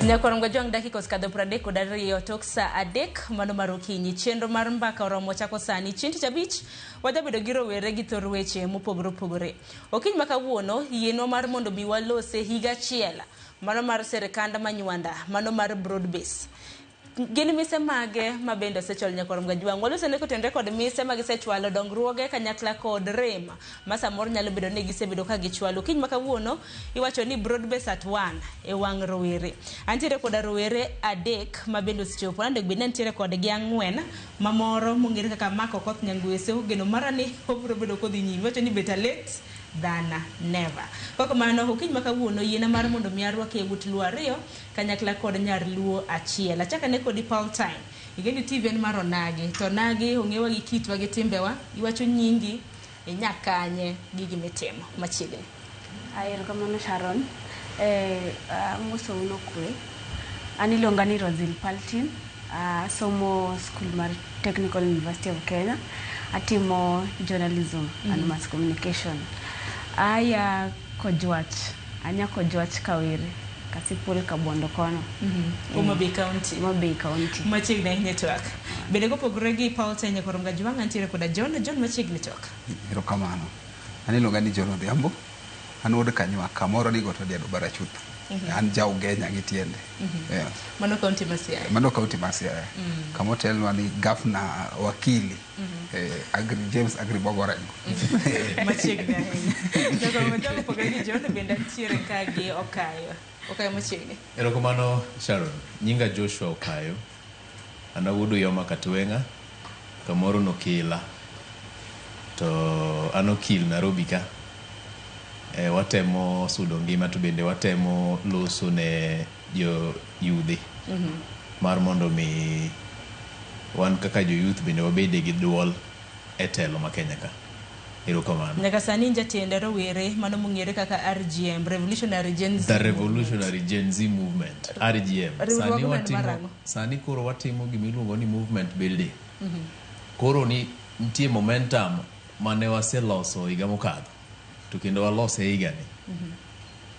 Nyakwar Gwajwang' dakika osekadho 32 tok saa 3 mano mar okinyi. Chenro mar mbaka oromo chako sani. Chieng' tich abich wajabedo gi rowere gi thor weche mopogore opogore. Okinyi ma kawuono yienwa mar mondo mi walose higa achiel mano mar sirikand Manywanda mano mar broad base. Gin mise mage ma bende osechwalo Nyakwar Mgajwang'? Walosene kotenore kod mise ma gisechwalo dongruoge kanyakla kod rem ma samoro nyalo bedo ni gisebedo ka gichwalo. Kiny ma kawuono iwacho ni broad base at one e wang' rowere. Antiere koda rowere adek ma bende osechopo. Onego bed ni antiere kodgi ang'wen ma moro mong'ere kaka Mark Okoth Nyangweso. Geno mara ni obiro bedo kodhi nyime. Iwacho ni better late than never. Kok mano okinyi ma kawuono yiena mar mondo mi arwaki e ut luo ariyo kanyakla kod nyar luo achiel. Achak ane kodi Paltine. Ing'e ni TV en mar onagi. To onagi ong'ewa gi kitwa gi timbewa. Iwacho nyingi, inya kanye, gi gimitimo machiegni. Erokamano Sharon. Amosou nokwe. An iluonga ni Rosil Paltin. Asomo skul mar Technical University of Kenya. Atimo journalism and mass communication. Aya Kojwach. Anya Kojwach Kawere. Kasipul Kabondo kono. Homa Bay County. Homa Bay County. Machiegni ahinya twak. Bende kopogore gi Paltine Nyakwar Mgajwang' antiere koda John. John machiegni twak. Erokamano. An iluonga ni John Odhiambo. An wuod Kanywa, kamoro ni got Odiado Barachuth. An ja Ugenya gi tiende. Yeah. Mano county ma Siaya. Mano county ma Siaya. Kama otelnwa ni gavna wakili Agri James Agri Bogo Orengo. Machiegni ahinya. Nyakwar Mgajwang' kopogore gi John bende antiere ka gi Okayo. Okayo machiegni. Erokamano Sharon. Nyinga Joshua Okayo. An awuod Uyoma Katweng'a, kamoro Nokila. To an okil Nairobi ka. Watemo sudo ngima to bende watemo loso ne jo yudhe. Mar mondo mi wan kaka jo youth bende wabede gi duol e telo ma Kenya ka. Erokamano. Nyaka sani in jatend rowere mano mong'ere kaka RGM, Revolutionary Gen Z The Movement. Revolutionary Gen Z Movement, RGM. Sani Riwruogno en mar watimo, ang'o? sani koro watimo gima iluongo ni movement building. Koro ni nitie momentum mane waseloso higa mokadho to kendo walose higani.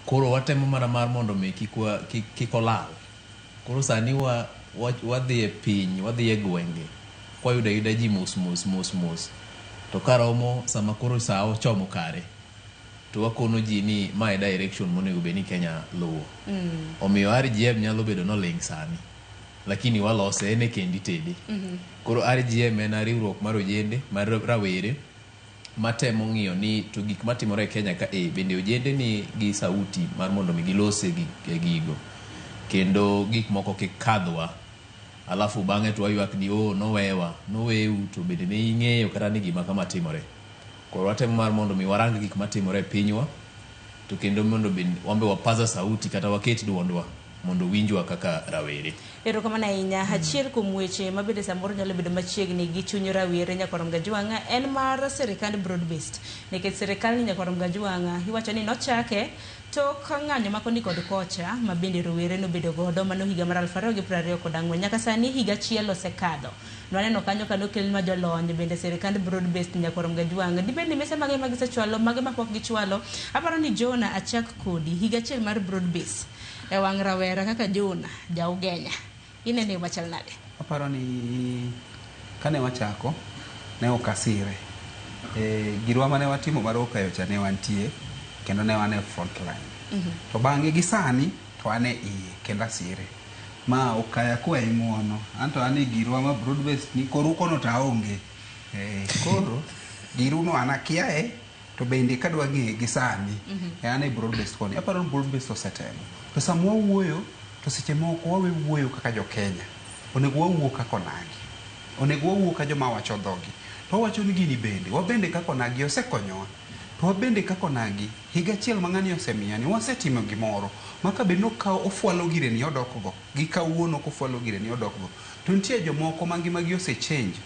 Koro watemo mana mar mondo mi kik wa, kik, kik olal. Koro sani wa, wa, wadhi e piny, wadhi e gwenge, kwayudo ayuda ji mos mos mos mos. To karomo sama koro saa ochomo kare, to wakono ji ni ma e direction monego bed ni Kenya luwo. Omiyo RGM nyalo bedo noling' sani, lakini walose en e kendi tede. Koro RGM en riwruok mar ojende, mar rawere, matemo ng'iyo ni to gik matimore e Kenya ka e bende ojende ni gi sauti mar mondo mi gilos e gigo. Kendo gik moko kik kadhwa. Alafu bang'e to waywak ni oh nowewa, noweu to bende ne ing'eyo kata ni gima kama timore. Koro watemo mar mondo mi warang gik matimore e pinywa to kendo mondo bende wambe wapaza sauti kata waket duondwa mondo winjwa kaka rawere. Erokamano ahinya. Achiel kuom weche ma bende samoro nyalo bedo machiegni gi chuny rawere Nyakwar Mgajwang' en mar sirikand broad based. Nikech sirikal ni Nyakwar Mgajwang' iwacho ni nochake tok ng'anyo ma koni kod kocha ma bende rowere nobedo godo mano higa mar 2024. Nyaka sani higa achiel osekadho. Nwaneno kanyo ka nokelnwa jolony bende sirikand broad based Nyakwar Mgajwang'. Dibed ni mise mage ma gisechwalo, mage ma pok gichwalo. Aparo ni Jonah achak kodi. Higa achiel mar broad base e wang' rawera kaka Jonah ja Ugenya. Inene yo machal nade? Aparo ni kane wachako ne ok asire. Girwa mane watimo mar Okayo cha ne wantie kendo ne wan e front line. To bang'e gi sani to an e iye kendo asire. Ma Okaya kwayi ng'uono. Anto an e girwa ma broad based ni koru kono to aonge. Koro giruno an akiaye to bende kadwa ng'eye gi sani an e broad based koni. Aparo ni broad based osetemo. To sama wawuoyo to seche moko wawe wuoyo kaka jo Kenya. Onego wawuo kaka onagi. Onego wawuo ka joma wacho dhogi. To wawacho ni gini bende, wabende kaka onagi osekonyowa. To wabende kaka onagi, higa achiel ma ng'ani osemiyo ni wasetimo gimoro. Ma ka bed ni okawo ofwalo gire ni odok go, gi kawuono kofwalo gire ni odok go. To nitie jomoko ma ngima gi ose change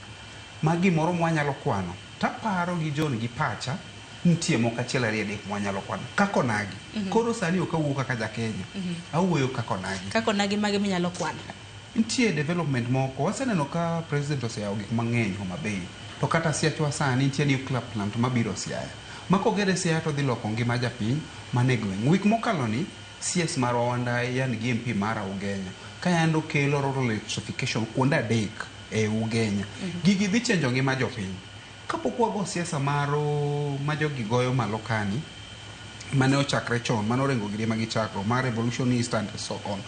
ma gimoro mwanyalo kwano. Taparo gi John gi pacha, nitie moko achiel ariyo adek mwanyalo kwano. Kaka onagi. Koro sani ok awuo kaka ja Kenya. Awuoyo kaka onagi. Kaka onagi mage minyalo kwano? Nitie development moko, waseneno ka president oseyawo gik mang'eny Homa Bay. To kata Siachwa sani nitie nuclear plant mabiro Siaya. Ma kogere Siaya to dhi loko ngima japiny man e gweng'. Week mokalo ni, CS marwa Wandayi yani gi MP mara Ugenya ka yando kelo rural electrification kuonde adek e Ugenya. Gigi dhi chenjo ngima jopiny. Kapok wago siasa maro ma jogi goyo malo kani mane ochakre chon mane orengo giri ma gichako mar revolutionist and so on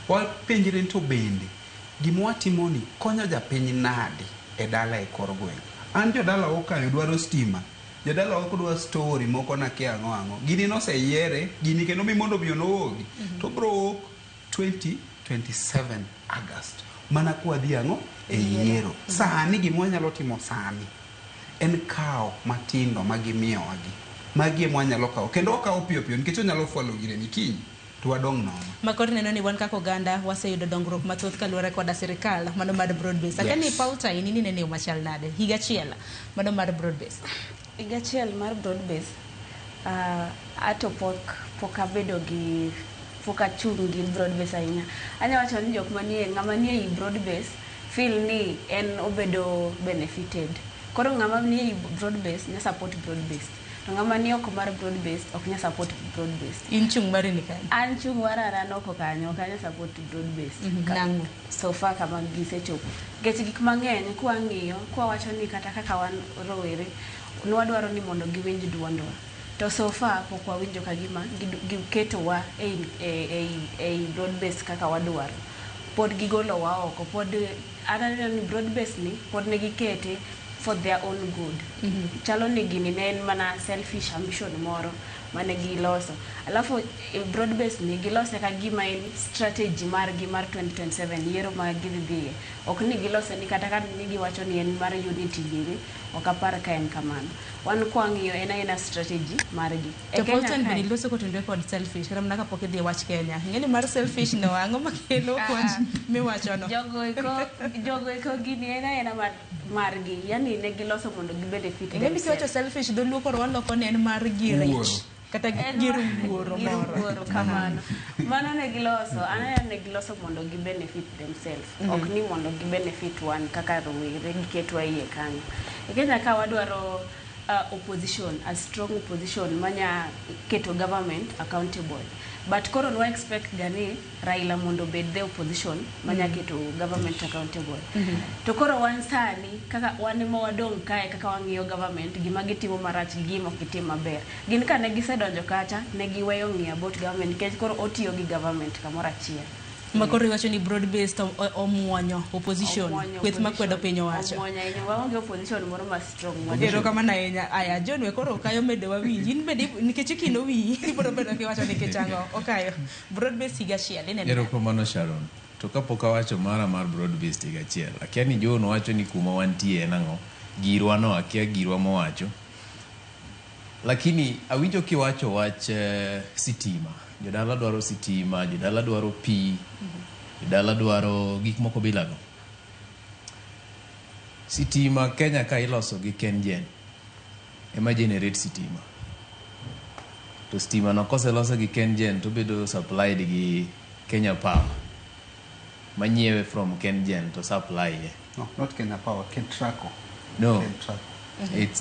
wapenjre ni to bende gima watimoni konyo japiny nade e dala e kor gweng' an jodala okayo dwaro stima jodala ok dwa story moko nakia ang'o ang'o gini noseyiere gini kendo mi mondo mi onowuogi to bro wuok 2027 August mana kwadhi ang'o e yiero sani gima wanyalo timo sani en kawo matindo ma gimiyowagi magi ema wanyalo kawo kendo wakawo piyo piyo nikech onyalo fwalo gire ni kiny to wadong' nono Ma koro neno ni wan kaka oganda waseyudo dongruok mathoth kaluwore koda sirikal mano mar broad base. Akia ni Yes. Pauta in inene e yo machal nade? Higa achiel mano mar broad base. Higa achiel mar broad base ato pok abedo gi pok achung' gi broad base ahinya. Anya wacho ni jok manie ng'ama nie ei broad base feel ni en obedo benefited. Koro ng'ama nie ei broad base nya support broad base. To ng'ama ni oko mar broad base ok nya support broad base. In chung' mari ni kanye? An chung' mara an oko kanyo ok anya support broad base. Nang'o? So far kama gisechopo. Nikech gik mang'eny kwang'iyo kwawacho ni kata kaka wan rowere nwadwaro ni mondo giwinj duondwa. To so far pok wawinjo ka gima giketowa ei broad base kaka wadwaro. Pod gigolowa oko. Pod an aneno ni broad base ni pod ne gikete for their own good. Chalo ni gini ne en mana selfish ambition moro mane giloso. Alafu broad base ni gilose ka gima en strategy margi mar 2027 yiero ma gidhi dhiye. Ok ni gilose ni kata ka ni giwacho ni en mar unity giri, ok apar ka en kamano. Wan kwang'iyo en aena strategy margi. E To Kenya Paulton kae- bende iloso kotenore kod selfish kata mana kapok idhi e wach Kenya. Ing'e ni mar selfish no ang'o makelo wach miwachono? Jogo eko gini en aena margi. Yani ne giloso mondo gi benefit Ing'e ni kiwacho themselves. selfish dholuo koro waloko ni en mar girich Wuoro. kata En gir wuoro gir moro. wuoro kamano. Mano ne giloso, aneno ne giloso mondo gi benefit themselves. Ok ni mondo gi benefit wan kaka rowere giketwa iye kanyo. E Kenya ka wadwaro opposition, a strong opposition manya keto government accountable. But koro nwa expect ga ni Raila mondo obed the opposition manya keto government accountable. To koro wan sani kaka wan ema wadong' kae kaka wang'iyo government gima gitimo marach gi gima ok gitim maber. Gin ka ne gisedonjo kacha ne giweyo ng'iyo about government nikech koro otiyo gi government kamoro achiel. Ma koro iwacho ni broad based omuonyo opposition Omuonyo kweth makwedo opposition. piny owacho. Omuonyo ahinya. Waonge opposition moro ma strong. Erokamano ahinya. Aya John we koro okayo medo wawinji. In bende nikech ikino wiyi ibiro bedo kiwacho nikech ang'o. Okayo. Broad based higa achiel ineno. Erokamano Sharon. To kapok awacho mara mar broad based higa achiel, akia ni John wacho ni kuma wantie en ang'o. Girwa no akia girwa mowacho. Lakini awinjo kiwacho wach sitima. Jodala dwaro sitima, jodala dwaro pi, jodala dwaro gik moko bilago. Sitima Kenya ka iloso gi KenGen ema generate sitima. To stima no koselose gi KenGen to bedo supplied gi Kenya Power manyiewe from KenGen to supply ye. No, not Kenya Power, Kentraco. No. Kentraco.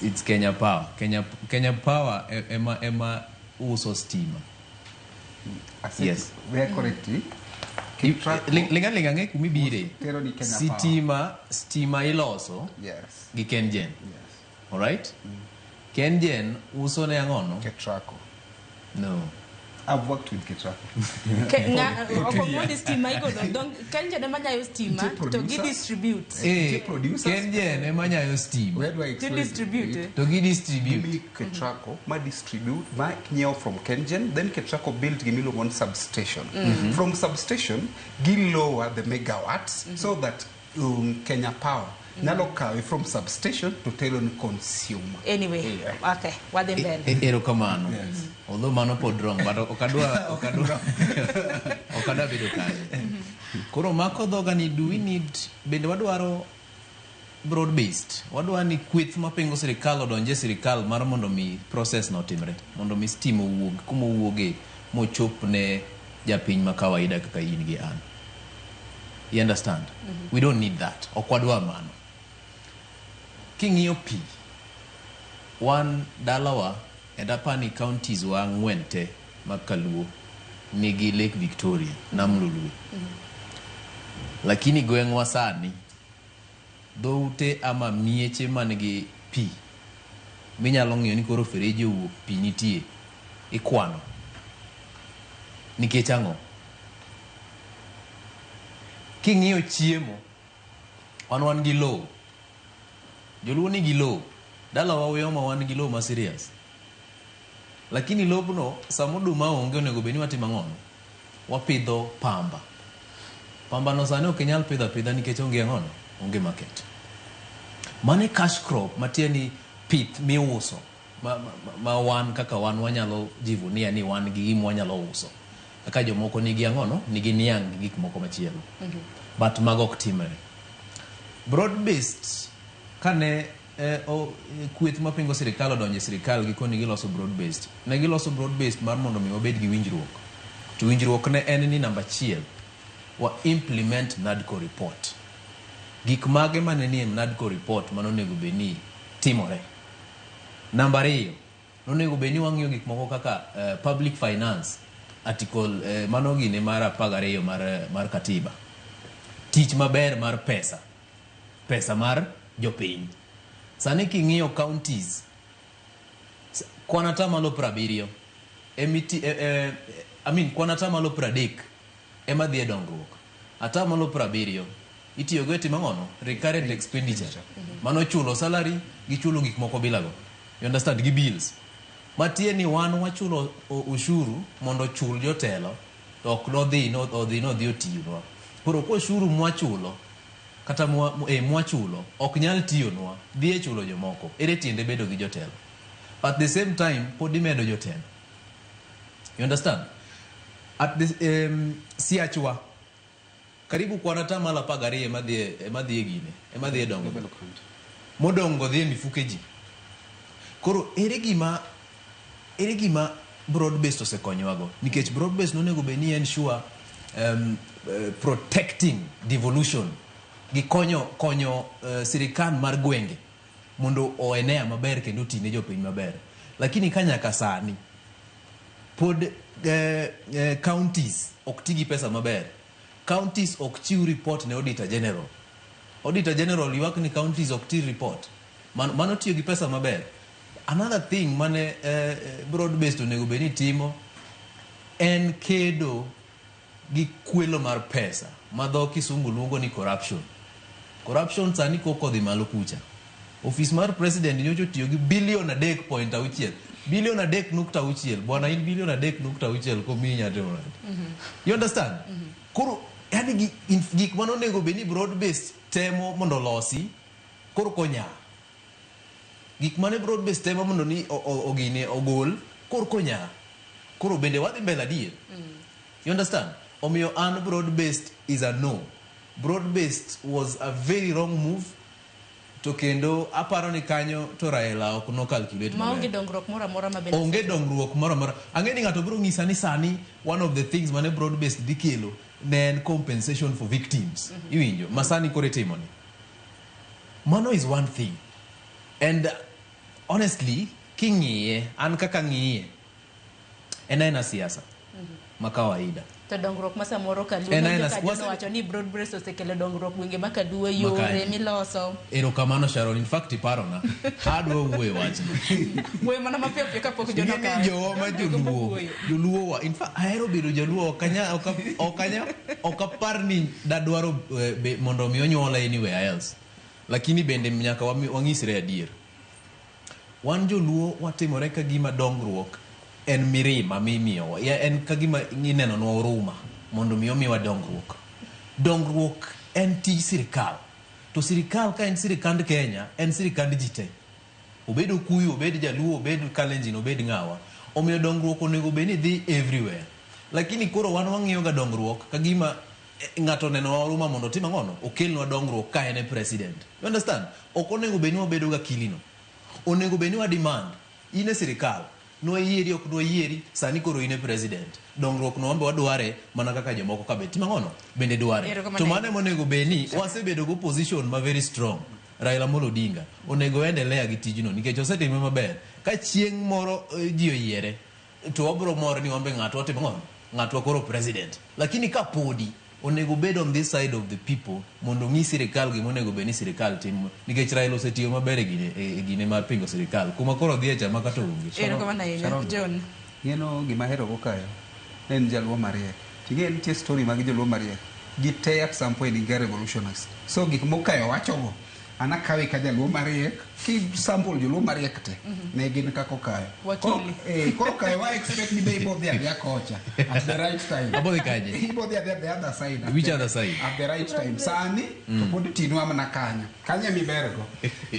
It's Kenya Power. Kenya Power ema uso stima. I said Yes. They are correct. Eh? Kentraco. Linga linga ng'e kumibire. Tero ni Kenya Power. Stima iloso Yes. gi KenGen. Yes. Alright? KenGen uso ne ang'ono? Ketraco. No. I've worked with Ketraco. Ok omondi stima igolo. Dong KenGen ema nyayo stima Nitie to gi producer. distribute. Nitie producers. KenGen ema nyayo stima. Where do I To explain distribute. it? To gi distribute. Gimi Ketraco ma distribute ma nyiewo from KenGen then Ketraco build gimiluongo ni substation. From substation gi lower the megawatts so that Kenya Power nyalo kawe from substation to tero ni consumer. Anyway, Yeah. okay, wadhi mbele. Erokamano. Yes. Although mano pod wrong, but ok adwa bedo kanyo. Koro mako dhoga ni do we need bende wadwaro broad based wadwa ni kweth mapingo sirikal odonje sirikal mar mondo mi process no otimre mondo mi stima owuog kuma owuoge mochop ne japiny ma kawaida kaka in gi an you understand we don't need that ok wadwa mano king'iyo pi wan dalawa and apani counties wa ang'wen te mag kaluo nigi Lake Victoria, Nam Lolwe. Lakini gweng'wa sani dhoute ama mieche man gi pi minyalo ng'iyo ni koro fereji owuok pi nitie ikwano. Nikech ang'o? King'iyo chiemo, wan wan gi lowo. Joluo nigi lowo. Dalawa Uyoma wan gi lowo ma serious. Lakini lobno sama oduma onge onego bed ni watimo ang'o? Wapidho pamba. Pamba no sani ok inyal pidho apidha nikech onge ang'ono? Onge market. Mano e cash crop matiende ni pith miuso ma wan kaka wan wanyalo jivunia ni wan gi gima wanyalo uso. Kaka jomoko nigi ang'ono? Nigi niang' gi gik moko machielo. But mago ok timre. Broad based kane kweth mapingo sirikal odonjo e sirikal gikoni giloso broad based. Ne giloso broad based mar mondo mi wabed gi winjruok. To winjruok ne en ni namba achiel, wa implement NADCO report. Gik mage mane nie NADCO report mane onego bed ni timore. Namba ariyo, nonego bed ni wang'iyo gik moko kaka public finance, article mano gine mar 12 mar katiba. Tich maber mar pesa, pesa mar jopiny. Sani king'iyo counties, kwan atamalo 70, I mean kwan atamalo 30 ema dhi e dongruok. Atamalo 70 itiyogo e timo ang'ono? Recurrent expenditure. Mano chulo salary gi chulo gik moko bilago. You understand? Gi bills. Matie ni wan wachulo ushuru mondo ochul jotelo to ok nodhi no odhi nodhi otiyonwa. Koro ko ushuru mwachulo kata mwachulo ok nyal tiyonwa dhi e chulo jomoko. Ere tiende bedo gi jotelo? At the same time pod imedo jotelo. You understand? At the siachwa karibu kwan atamalo 12 ema dhi e gine, ema dhi e dongruok. Modong' go dhi e mifuke ji. Koro ere gima broad based osekonyowago? Nikech broad based nonego bed ni ensure protecting devolution gi konyo sirikal mar gwenge mondo oenea maber kendo oti ne jopiny maber. Lakini ka nyaka sani pod counties ok ti gi pesa maber. Counties ok chiw report ne Auditor General. Auditor General ywak ni counties ok ti report. Mano tiyo gi pesa maber. Another thing mane broad based onego bed ni timo en kedo gi kwelo mar pesa ma dho kisungu luongo ni corruption. Corruption sani koko odhi malo kucha. Ofis mar president nyocha otiyo gi bilion 3.6. Bilion 3.6. Bwana in bilion 3.6 komiyi inya timo nade? You understand? Koro yani gik mane onego bed ni broad based temo mondo olosi koro konya. Gik mane broad based temo mondo ni ogine ogol koro konya. Koro bende wadhi mbele adier. You understand? Omiyo an broad based is a no. Broad based was a very wrong move. To kendo aparo ni kanyo to Raila ok no calculate maber. Maonge dongruok moro amora maber. Onge dongruok moro amora. Ang'e ni ng'ato biro ng'isa ni sani one of the things mane broad based dhi kelo ne en compensation for victims. Iwinjo? Ma sani koro itimo ni. Mano is one thing. And honestly, king'iye, an kaka ng'iye, en aena siasa. Ma kawaida. To dongruok ma samoro Kaluo wacho ni broad based osekelo dongruok gwenge ma Kaluo yore miloso. Erokamano Sharon, in fact iparona. Adwa wuoyo wachno. Wuoyo mana mapiyo piyo kapok jono kawe. Jowa ma joluo. Joluo wa. In fact ahero bedo jaluo ok apar ni dadwaro mondo mi onyuola anywhere else. Lakini bende nyaka wang'isre adier. Wan joluo watimore ka gima dongruok en mirima mimiyowa. En ka gima inenonwa oruma mondo mi omiwa dongruok. Dongruok en tij sirikal. To sirikal ka en sirikand Kenya, en sirikand ji te. Obed Okuyu, obed Jaluo, obed Kalenjin, obed ng'awa. Omiyo dongruok onego bed ni dhi everywhere. Lakini koro wan wang'iyo ga dongruok ka gima ng'ato onenowa oruma mondo otim ang'ono? Okelnwa dongruok ka en e president. You understand? Ok onego bed ni wabedo ga kilino. Onego bed ni wa demand in e sirikal nwayieri ok nwayieri sani koro in e president. Dongruok no wambe wadware mana kaka jomoko ka be timo ang'ono? Bende dware. To mano ema onego bed ni wasebedo go position ma very strong. Raila Amolo Odinga onego endelea gi tijno nikech osetime maber. Ka chieng' moro ji oyiere to wabro mor ni wambe ng'ato watimo ang'ono? Ng'atwa koro president. Lakini ka podi onego bed on this side of the people mondo ong'i sirikal gima onego bed ni sirikal timo nikech Raila osetiyo maber e gine mar pingo sirikal kuma koro odhiye cha maka to onge. Erokamano ahinya. Sharon. John. Ng'eno gima ahero go kayo ne en jaluo mariek. Ting'e nitie story mag joluo mariek. Gite at some point gin revolutionist. So gik mokayo wachogo an akawe ka jaluo mariek ki sample joluo mariek te ne gin kaka okayo. Wakili. Koro kayo wa expect ni be ibo dhi adhiya kocha at the right time. Abo dhi kanye? Ibo dhi adhiya the other side. Which other side? At the right time. Sani to pod tinwa mana kanyo. Kanyo emibergo.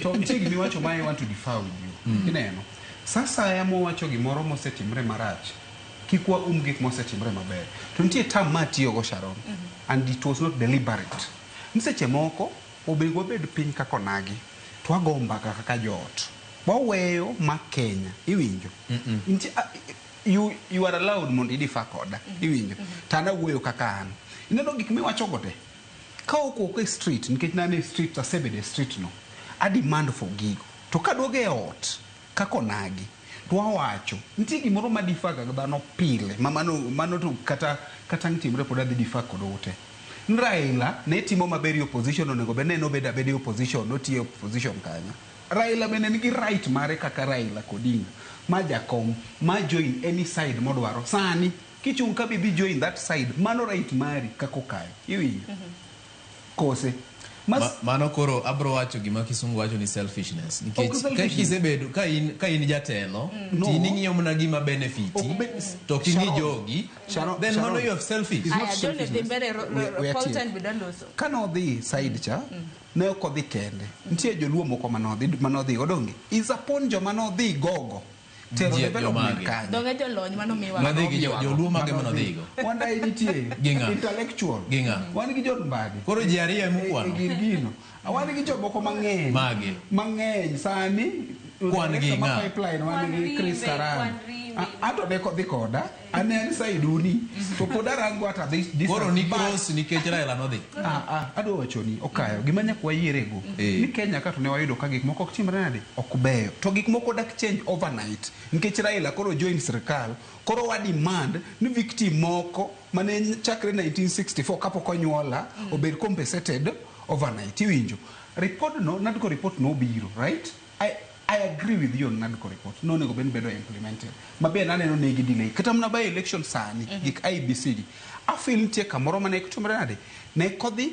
To nitie gimiwacho ma I want to differ with you. Ineno. Sasa ema wacho gimoro mosetimre marach. Kik waum gik mosetimre maber. To nitie term ma atiyogo Sharon. And it was not deliberate. Ni seche moko onego wabed piny kaka onagi to wago mbaka kaka joot. Waweyo ma Kenya. Iwinjo? Nitie, you are allowed mondo i-differ koda. Iwinjo? To an awuoyo kaka an. Ineno gik miwachogo te? Ka ok owuok e street, nikech nane e street, asebedo e street no, a demand for gigo. To kaduogo e ot, kaka onagi, to wawacho, nitie gimoro ma differ ga gi dhano pile, ma mano to kata ang' timre pod adhi differ kod ute. Ni Raila ne timo maber e opposition, onego bed ni en obedo abeda e opposition, notiyo e opposition kanyo. Raila bende nigi right mare kaka Raila Odinga, ma jakom, ma join any side modwaro. Sani, kichung' ka bidhi join that side, mano right mari kaka okayo. Iwinjo? Kose. Mas, Mano koro abro wacho gima kisungu wacho ni selfishness Ok nikech ka selfishness. kisebedo ka in jatelo No. to in ing'iyo mana gima benefit Ok to ok ing'i Sharon. jogi Sharon- then mano Sharon. you are selfish. It's not Aya, John selfishness. dhi mbele We are Paul here. Tan bidwa loso. Kanodhi side cha, ne ok odhi kende. Nitie joluo moko manodhi odonge. Is upon joma nodhi gogo. Tero development jomage? kanyo. Donge jolony mano miwa. Nodhi gi joluo mage manodhigo? Wandai nitie. Gi ng'a? Intellectual. Gi ng'a? Wan gi John Mbadi. Koro ji ariyo ema ukwano? E gir gino. Wan gi jomoko mang'eny. Mage? Mang'eny sani. Kwan gi Ma ng'a? pipeline wan gi Kwan Chris Rimbe, Karan. kwan Rimbe. Ato ne kodhi koda. An en side uni. To pod arango at this distance. Koro ni But- cross nikech Raila nodhi. Adwa wacho ni okayo gima nyaka wayierego ni Kenya ka to ne wayudo ka gik moko ok timre nade ok beyo to gik moko dak change overnight nikech Raila koro join sirikal koro wa demand ni victim moko mane chakre 1964 kapok onyuola obed compensated overnight. Iwinjo report no? NADCO report no obiro, right? I agree with you on NADCO report. No onego bed ni bedo implemented. Maber naneno negi delay. Kata mana by election sani, gik IEBC gi. I feel nitie kamoro mane timre nade? Ne kodhi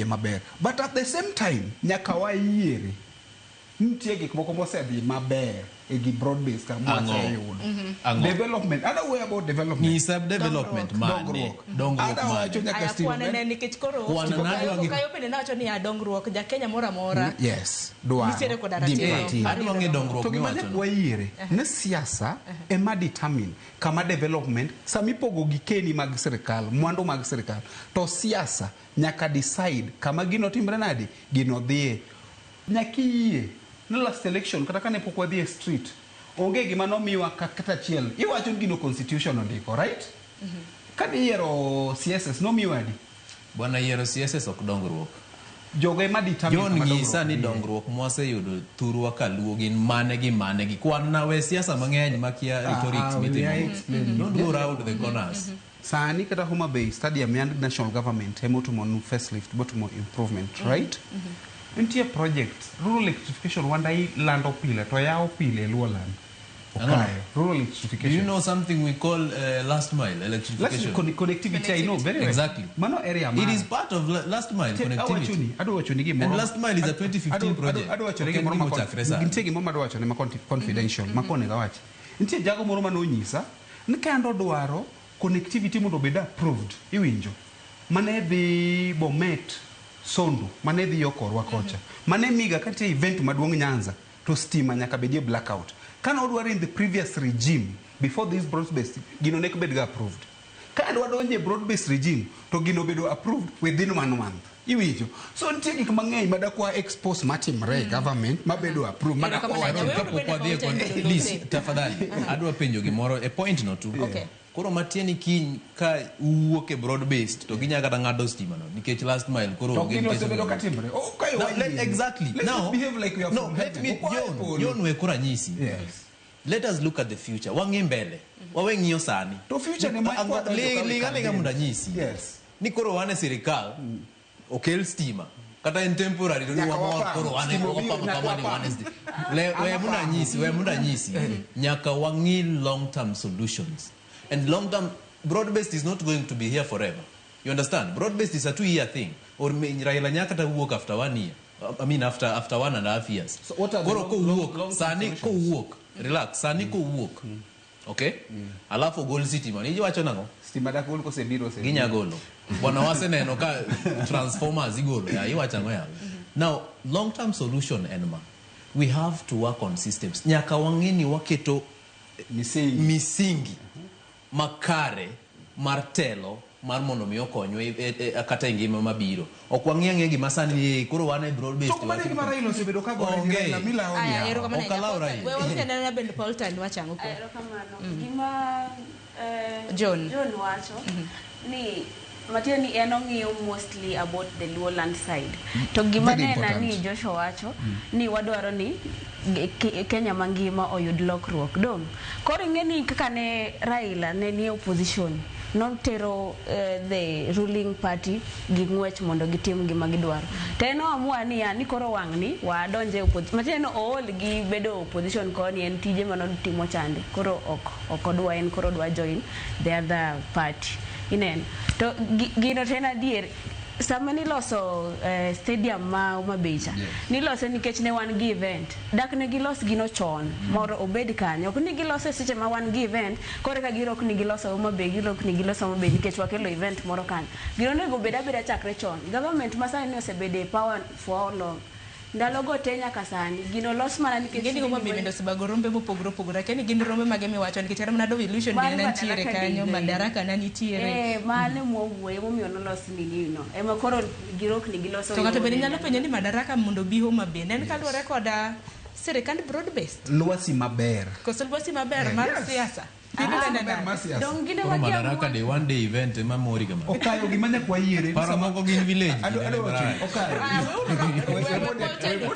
maber. But at the same time, nyaka wayiere. Nitie gik moko mosedhi maber e gi broad base ka Ang'o? mwaseyudo. Ang'o? Development. Ada wuoyo about development. Nyisa development mane? Dongruok. Dongruok Ada wacho mane? nyaka Aya, Steve kwan ne Ben. nikech koro Kwan na adwa gi- Okayo bende nawacho ni ya dongruok ja Kenya moro amora. Yes. Dwaro. Nitiere koda Gima ratiro. timo. Adwa ng'e dongruok To gima miwacho nyaka no. wayiere ni siasa ema determine kama development sama ipogo gikeni mag sirikal mwandu mag sirikal to siasa nyaka decide kama gino timre nade gino dhiye. Nyaka iyie ni last election kata kane pok wadhi e street onge gima nomiwa kata achiel iwacho ni gino constitution ondiko, right? Kane iyiero CSS nomiwa adi? Bwana, yiero CSS ok dongruok. Jogo ema determine John kama ng'isa dongruok ni dhiye. Dongruok mwaseyudo thurwa kaluo gin mane gi mane gi kwan na we siasa mang'eny makia rhetorics Will I mitimo. explain? Don't go round the corners. Sani kata Homa Bay stadium yand national government ema otimo nu facelift botimo improvement, right? Nitie project rural electrification wanda ilando pile to yawo pile e Luoland. Ang'o? Okayo rural Do electrification. you know something we call last mile electrification? Last connectivity, I know very well. Exactly. Mano area It mara. is part of last mile connectivity. Awachoni, adwa wachoni gimoro. And last mile is a 2015 project. Adwa wachoni Ok en gimoro ma gima ochakre sani. nitie gimoro madwa wachone ma confidential ma konego awach. Nitie jago moro manonyisa ni ka ando dwaro connectivity mondo obed approved, iwinjo, mane dhi Bomet Sondu, mane dhi yo korwa kocha, mane miga ka nitie event maduong' Nyanza to stima nyaka bedie blackout. Kane odwaro in the previous regime before this broad based gino ne ok bed ga approved. Ka adwa donjo e broad based regime to gino bedo approved within one month. Iwinjo? So nitie gik mang'eny madakwa expose matimre e government mabedo approved madakwa Erokamano wacho. ahinya. Kapok Weuru wadhi e bende kon- Paul Please, tafadhali adwa penjo gimoro e point no tu. Okay. Koro matieni kiny ka uwuok e broad based to ginya kata ng'ado stima no nikech last mile koro To onge gino nikech osebedo onge. katimre. Oh, kayo Now, wayie. exactly. Let's Now, not behave like we are no, from let heaven. me Ok wae John, polo. John we koro anyisi. Yes. Let us look at the future. Wang'i mbele. Wawe ng'iyo sani. To future ni ma kwa donjo ka Ling aling'a mondo anyisi. Yes. Ni koro wan e sirikal okel stima. Kata en temporary to ni Nyaka wamor wapam. koro wan e Stima obiro, wapamo nyaka kama ni wan e wapam. stima. We mondo anyisi, we mondo anyisi. Nyaka wang'i long term solutions. And long term broad based is not going to be here forever. You understand? Broad based is a 2 year thing. Or Raila nyaka kata wuok after 1 year. I mean after 1.5 years. So what are the Koro long- kowuok, long-term sani solutions? kowuok, relax, sani kowuok. Okay? Alafu ogol sitima. Ni iwacho nang'o? Stima dak gol kosebiro osebiro. Ginya golo. Bwana waseneno ka transformers igolo. Ya, iwacho ang'o yawa? Now, long term solution en ma. We have to work on systems. Nyaka wang'e ni waketo Misingi. misingi makare mar telo mar mondo mi okonywa kata e ngima mabiro. Ok wang'i ang'e gima sani ni koro wan e broad based. To kuma ne gima Raila osebedo ka gore gi Onge. Raila milawo ni Aya, yawa. erokamano Ok ahinya. allow Paul Tan. Raila. We wawinj anena bende Paul Tan wacho ang'o kuom. Erokamano. Gima John. John wacho ni matiende ni en ong'iyo mostly about the Luo land side. To gima Very nena important. ni Joshua wacho ni wadwaro ni Kenya mangima oyud lokruok. Dong. Koro ing'e ni kaka ne Raila ne nie opposition notero the ruling party gi ng'wech mondo gitim gima gidwaro. To en oamua niya ni koro wang'ni wadonje opposition. Matiende ni ool gi bedo opposition koni en tije manotimo chande. Koro ok odwa en koro odwa join the other party. Ineno. To gino to en adier. Sama niloso stadium ma Homa Bay cha, nilose nikech ne wan gi event. Dak ne gilos gino chon moro obed kanyo. Ok ni gilose seche ma wan gi event, koro eka girok ni giloso Homa Bay, girok ni giloso Homa Bay nikech wakelo event moro kanyo. Gino onego obed abeda chakre chon. Government ma sani osebedo e power for how long? Ndalogo te nyaka sani. Gino los mana nikech Ing'e ni Homa Bay bende osebago rombe mopogore opogore. Akia ni gin rombe mage miwacho nikech kata mana Devolution Mar bende nitiere Madaraka kanyo, Day. Madaraka ne nitiere. Mano mwawuoye emomiyo nolos nini no. Ema koro girok ni giloso To ng'ato bende yo nyalo penjo ni Madaraka mondo obi Homa Bay. Ne en kaluwore koda sirikand broad based. Lwasi maber. Koso lwasi maber mar Yes. siasa. Lwasi maber mar siasa. Dong gine Koro ma Madaraka Day one day event ema mori kama. Okayo gima nyaka wayiere. Paro moko gin village. Adwa ginene wacho ni, marach. Okayo. We Okayo.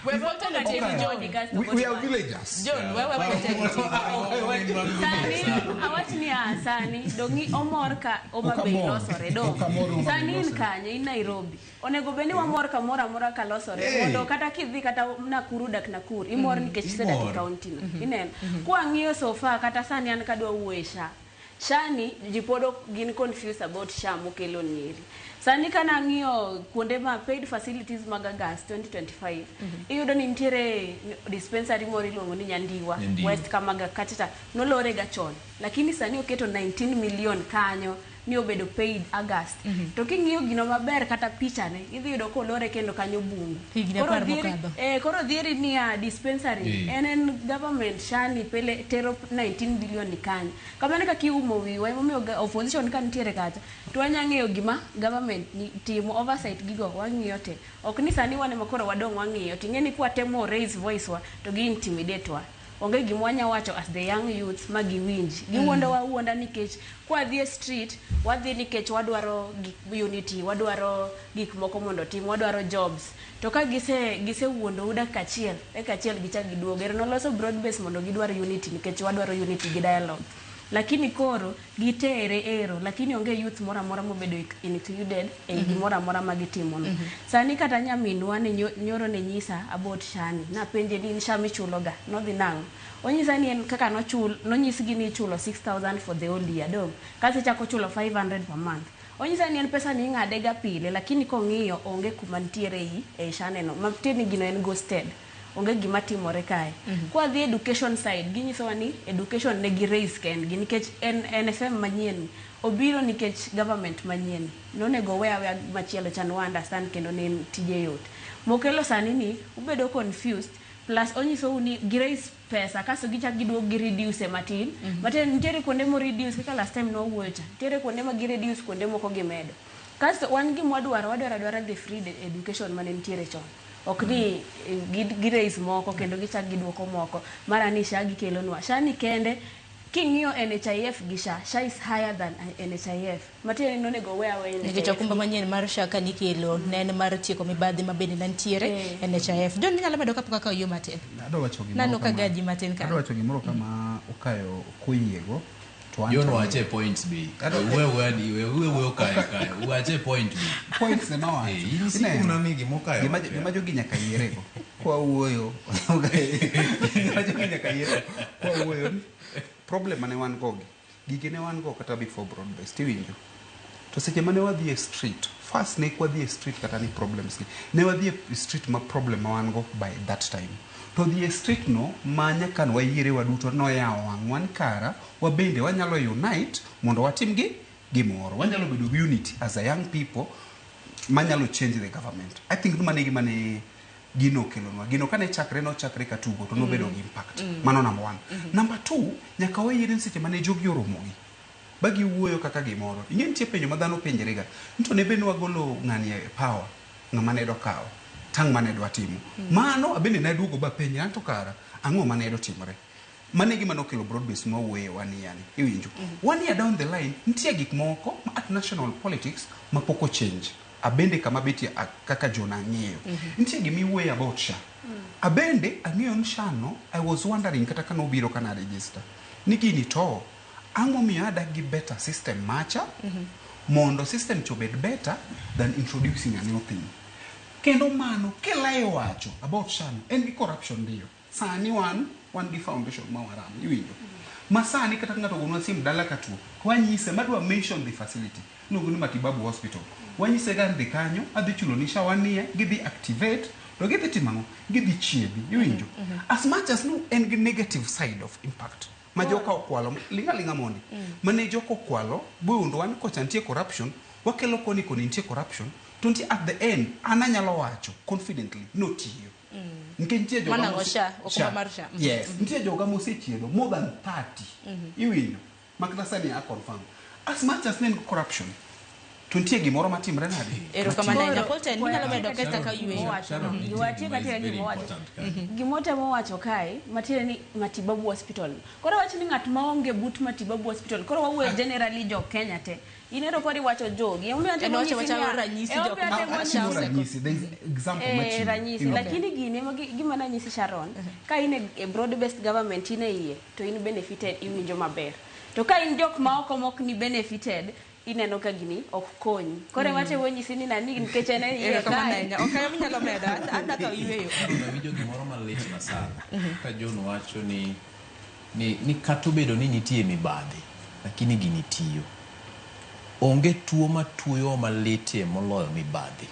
We Paul Tan otieko Okayo. John. We are villagers. John, wewe wewe Sani awach ni sani dongi omor ka Homa Bay Okamor. losore dong. Okamor Homa Bay Sani in losore. kanye in Nairobi. Onego bed ni wamor kamoro amora ka losore Hey. mondo kata kidhi kata Nakuru dak Nakuru imor nikech isedak e Imor. county no. Ineno. Kwang'iyo so far kata sani an kadwa wuoye SHA. SHA ni ji pod ok gin confused about SHA mokelo nieri. Sani kana ang'iyo kuonde ma paid facilities mag August 2025 iyudo ni nitiere dispensary moro iluongo ni Nyandiwa, Nyandiwa. West Kamaga kacha cha nolore ga chon lakini sani oketo 19 million kanyo ni obedo paid August. To king'iyo gino maber kata picha ne idhi yudo kolore kendo kanyo bungu. Higni Koro apar dhieri mokadho. Koro dhieri niya dispensary en government shani pele tero 19 billion ni kanyo. Kamano kaka iumo wiwa emomiyo opposition ka nitiere kacha to wanya ng'eyo gima government ni, timo oversight gigo wang'iyo te. Ok ni sani wan ema koro wadong' wang'iyo ting'e ni kwatemo raise voice wa to gi intimidate wa. Onge gima wanya wacho as the young youths ma giwinji. Giwuondo wa wuonda nikech kwadhi e street wadhi nikech wadwaro gik unity, wadwaro gik moko mondo otim, wadwaro jobs. To ka gise wuondou dakika achiel, dakika achiel gichak giduogo. Ero noloso broad base mondo gidwar unity nikech wadwaro unity gi dialogue. Lakini koro gitere ero, lakini onge youth moro amora mobedo included e gimoro amora ma gitimo no. Sani kata nyaminwa ne nyoro ne nyisa about SHA ni. Napenje ni in SHA michulo ga, nodhi nang'o? Onyisa ni en kaka nochul, nonyisgi ni ichulo 6000 for the whole year dong. Kasto ichako chulo 500 per month. Onyisa ni en pesa ni ing'ade ga pile, lakini kong'iyo onge kuma nitiere ei SHA neno. Matiende ni gino en ghosted. Onge gima timore kae. Kwadhi education side, ginyisowa ni education ne gi raise kendgi nikech en NFM manyien obiro nikech government manyien. Nonego we aweya machielo cha nwa understand kendo ne en tije yot. Mokelo sani ni ubedo confused plus onyisou ni gi raise pesa kasto gichak giduog gi reduce matin. Matin nitiere kuonde mo reduce kaka last time nwawuoyo cha. Nitiere kuonde ma gi reduce kuonde moko gimedo. Kasto wan gima wadwaro, wadwaro adwara the free education mane nitiere chon. Ok ni gi raise moko kendo gichak giduoko moko. Mara ni SHA gikelonwa. SHA ni kende King'iyo NHIF gi SHA, SHA is higher than NHIF. Matiende ni nonego we aweya Nikech NHIF. okumba manyien mar SHA ka nikelo ne en mar tieko mibadhi ma bende ne nitiere NHIF. John inyalo medo kapok akawo yo matin. Adwa wacho gimoro Nano ka kama- gaji matin kanyo. Adwa wacho gimoro kama okayo koyiego to an John to wache points be. Adwa- We we ni we we we okayo kayo. Wache point be. points ema wacho. Eh, in Ineno? sikuna ni gima okayo Gima wacho. gima jogi nyaka yierego kwa wuoyo gima jogi nyaka yierego kwa wuoyo ni problem mane wan go gi gige ne wan go kata before broad based iwinjo to seche mane wadhi e street first ne kwadhi e street kata ni problems gi ne wadhi e street ma problem ma wan go by that time to dhi e street no ma nyaka ne wayiere waduto noyawo wang'wa ni kara wabende wanyalo unite mondo watim gi gimoro wanyalo bedo gi unity as a young people manyalo change the government i think mano e gima ne gino okelonwa gino kane chakre nochakre ka tugo to nobedo gi impact mano number one number two nyaka wayiere ni seche mane jogi oromogi ba giwuoyo kaka gimoro ing'e nitie penjo ma dhano penjre ga ni to ne bende wagolo ng'ani e power ng'ama ne dwa kawo tang' mane dwa timo mano abende naduogo ba penjra ni to kara ang'o mane do timore mano e gima nokelo broad base mwawuoye wan yani iwinjo one year down the line nitie gik moko ma at national politics ma pok ochange abende kama betie kaka John ang'eyo nitie gima iwuoye about SHA abende ang'eyo ni SHA no I was wondering kata ka nobiro kana register ni gini to ang'o momiyo adak gi better system macha mondo system cho obed better than introducing a new thing kendo mano kilayo wacho about SHA no en gi corruption ndiyo sani wan wan gi foundation ma waram iwinjo ma sani kata ka ng'ato ogonwa sim dala ka tuo to wanyise madwa mention the facility iluongo ni matibabu hospital wanyise ga dhi kanyo adhi chulo ni SHA wanie gidhi activate to gidhi timo ang'o gidhi chiedhi iwinjo as much as no en gi negative side of impact ma joka okwalo ling'a ling'a mondi mane joka okwalo bondo wan kocha nitie corruption wakelo koni koni nitie corruption to nitie at the end an anyalo wacho confidently notiyo nikech nitie joga Mano ang'o, mose- SHA? Okumba mar SHA. Mhm. yes nitie joga mosechiedho more than 30 iwinjo makata sani a confirm as much as ne en gi corruption to nitie gimoro matimre nade Erokamano ahinya. Koro, Paul Ten, inyalo medo kata ka yueyo. Mowacho. Sharon, nitie Giwatie gima is kata very gima owacho. important kanyo. Gimotemo wacho kae matiende ni matibabu hospital. Koro wach ni ng'at maonge but matibabu hospital. Koro wawuoyo generally jo Kenya te. Ineno koro iwacho jogi. Emomiyo En atemo wacho nyisi wacha niya- ranyisi emomiyo jok ma- atemo SHA nyisi- Achiwo oseko. ranyisi there is example Eh, machiwo ranyisi Iwinjo. lakini gini ema gima nanyisi Sharon ka in e broad based government in e iye to in benefited iwinjo maber to ka in jok ma oko mok ni benefited ineno ka gini ok konyi koro ema temo nyisi ni nani nikech en e iye Erokamano kae ahinya. Okayo minyalo medo. Adwa kawo yueyo. Awinjo gimoro malit na sana ka John wacho ni, ni kata obedo ni nitie mibadhi lakini gini tiyo. Onge tuo matuoyowa malitie moloyo mibadhi.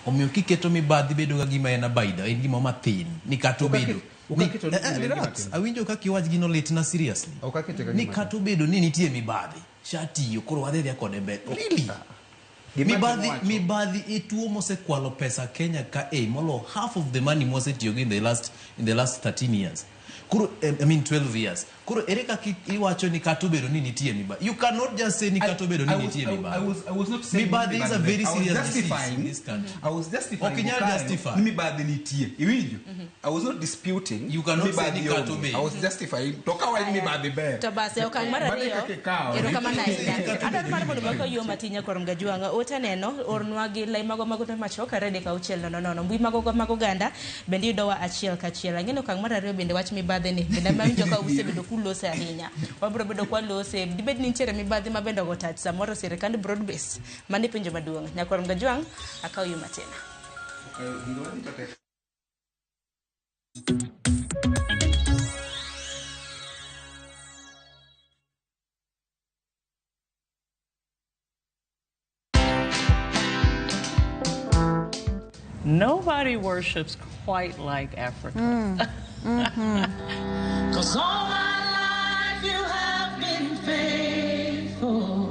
Omiyo kiketo mibadhi bedo ka gima en abaidha, en gima mathin ni kata obedo Ok aketo ni gima en gima relax, tin. awinjo kaka iwach gino litna seriously. Ok akete ka Ni gima kata obedo ni nitie mibadhi, SHA tiyo koro wadhi adhiya kode mbele. Really? Gima Mibadhi, atemo wacho- mibadhi e tuo mosekwalo pesa Kenya ka e molo half of the money mwasetiyogo in the last 13 years. Koro, I mean 12 years. Koro ere kaka iwacho ni kata obedo ni nitie mibadhi. You cannot just say ni kata obedo ni nitie mibadhi. I was not saying Mibadhi is a very I was serious disease in justifying- this country. I was justifying Ok inyal Bukayo justify. ni mibadhi nitie. Iwinjo? I was not disputing. You cannot say mibadhi ni kata onge. obedo. I was justifying. To ka wach mibadhi ber. To bas e okang' mar Mano e ariyo kaka ikawe. erokamano ahinya adwaro mar mondo wakaw yo matin nyakwar Mgajwang'a ote neno ornwa gi lai mago mag ote machuok 3 6 0 0 mbui mago mag oganda bende yudowa achiel kachiel ang'e ni okang' mar ariyo bende wach mibadhi ni bende awinjo ka usebedo kulose ahinya wabiro bedo kwalose dibed ni nitiere mibadhi ma bende ogo tach samoro sirikand broad base mano e penjo maduong' nyakwar Mgajwang' akaw yo matin. Nobody worships quite like Africa. 'Cause all my life you have been faithful.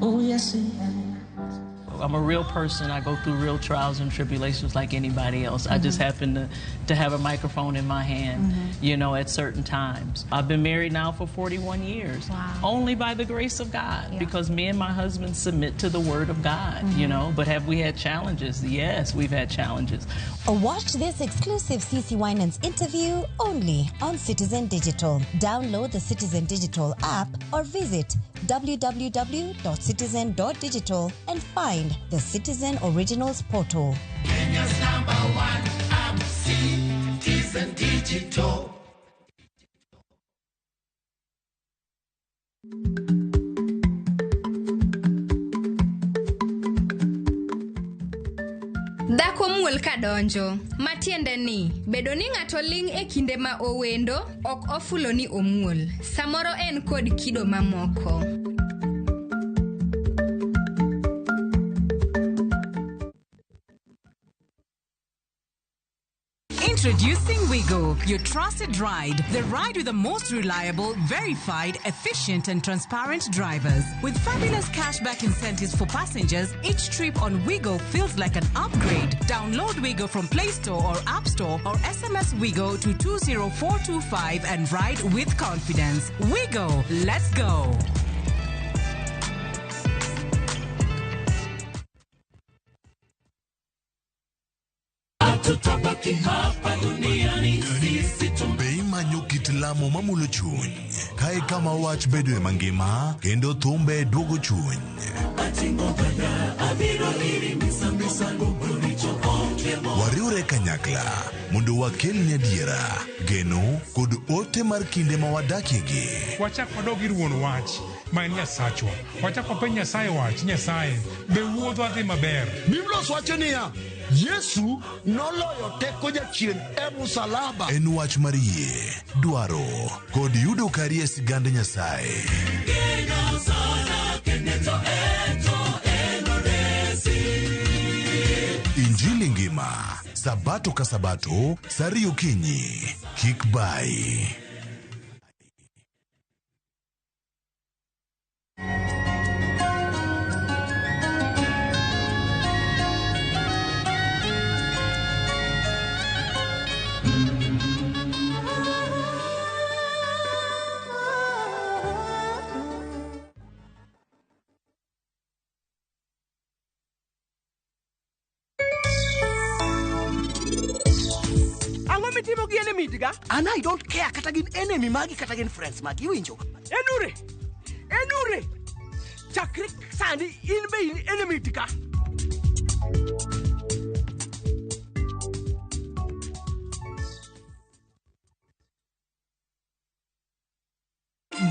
Oh, yes, you have. I'm a real person. I go through real trials and tribulations like anybody else. I just happen to have a microphone in my hand, you know, at certain times. I've been married now for 41 years. Wow. Only by the grace of God, Yeah. because me and my husband submit to the word of God, you know. But have we had challenges? Yes, we've had challenges. Watch this exclusive CC Winans interview only on Citizen Digital. Download the Citizen Digital app or visit www.citizen.digital and find the Citizen Originals portal. Kenya's number one app, Citizen Digital. Dhako muol kadonjo, matiende ni bedo ni ng'ato ling' e kinde ma owendo ok ofulo ni omuol. Samoro en kod kido mamoko. Introducing Wigo, your trusted ride. The ride with the most reliable, verified, efficient, and transparent drivers. With fabulous cashback incentives for passengers, each trip on Wigo feels like an upgrade. Download Wigo from Play Store or App Store or SMS Wigo to 20425 and ride with confidence. Wigo, let's go. Be imanyo kit lamo mamulo chuny kae kama wach bedoe mangima kendo thumbe duogo chuny. Wariwre kanyakla mondo wakelni adiera, geno kod ote mar kinde ma wadakiegi. Wachak wadog ir wuon wach ma en Nyasachwa. Wachak wapenj Nyasaye wach, Nyasaye, be wuodhwa dhi maber? Biblos wacho niya, Yesu noloyo teko jachien e musalaba. En wach mar yie, dwaro kod yudo kari e sigand Nyasaye. Injili ngima, Sabato ka Sabato, saa ariyo okinyi. Kik bai. Ang'o mitimo gi enemy ga? An I don't care kata gin enemy magi kata gin friends magi, iwinjo? Enure! Enure! Chakre sani in be in enemy ka.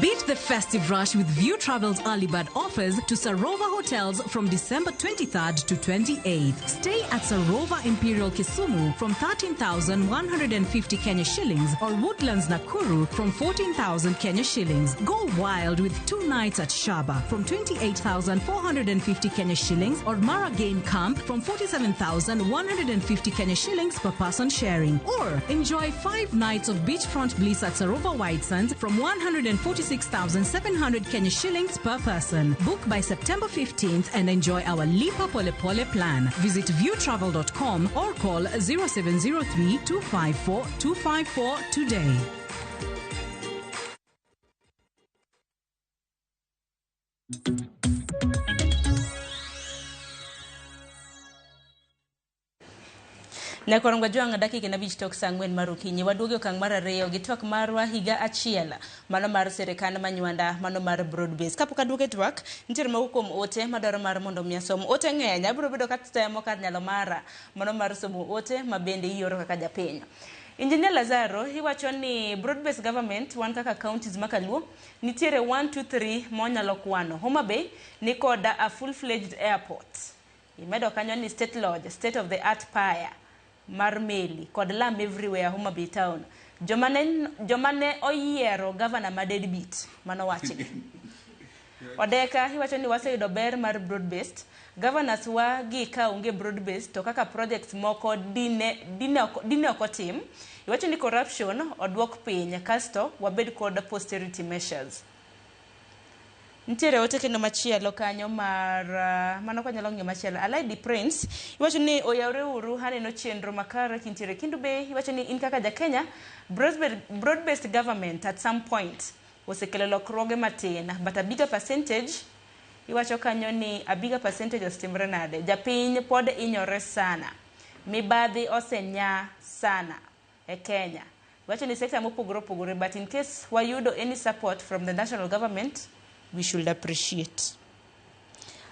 Beat the festive rush with View Travel's early bird offers to Sarova Hotels from December 23rd to 28th. Stay at Sarova Imperial Kisumu from 13,150 Kenya shillings or Woodlands Nakuru from 14,000 Kenya shillings. Go wild with 2 nights at Shaba from 28,450 Kenya shillings or Mara Game Camp from 47,150 Kenya shillings per person sharing. Or enjoy 5 nights of beachfront bliss at Sarova White Sands from 146,700 Kenya shillings per person. Book by September 15th and enjoy our Lipa Pole Pole plan. Visit viewtravel.com or call 0703 254 254 today. Nyakorongo jwang' dakika 5 tok saa 4 mar okinyi. Waduogo e okang' mar 2 gi twak marwa higa achiel mano mar sirikand Manywanda, mano mar broad base. Kapok aduogo e twak, nitiere moko kuom ote madwaro mar mondo mi asom. Ote ng'eny, abiro bedo katemo kar nyalo mara mano mar somo ote ma bende ioro kaka japiny. Engineer Lazaro, iwacho ni broad based government wan kaka counties makaluo nitiere 1 2 3 monyalo kwano. Homa Bay ni koda a full fledged airport. Imedo kanyo ni state lodge, state of the art pier mar meli kod lam everywhere Homa Bay town. Joma ne oyiero governor ma deadbeat mano wachni. Odeka iwacho ni waseyudo ber mar broad based governors wa gi ka onge broad based to kaka projects moko dine ok otim. Iwacho ni corruption oduok piny kasto wabed kod posterity measures. Nitiere ote kendo machielo kanyo mar mano kwanyalo ng'iyo machielo. Alaidi Prince iwacho ni oyawre uru, aneno chenro makare kintiere Kendu Bay. Iwacho ni in kaka ja Kenya, broad based government at some point osekelo lokruoge matin, but a bigger percentage, iwacho kanyo ni a bigger percentage osetimore nade, japiny pod inyore sana, mibadhi osenya sana e Kenya. Iwacho ni sekta mopogore opogore, but in case wayudo any support from the national government, we should appreciate.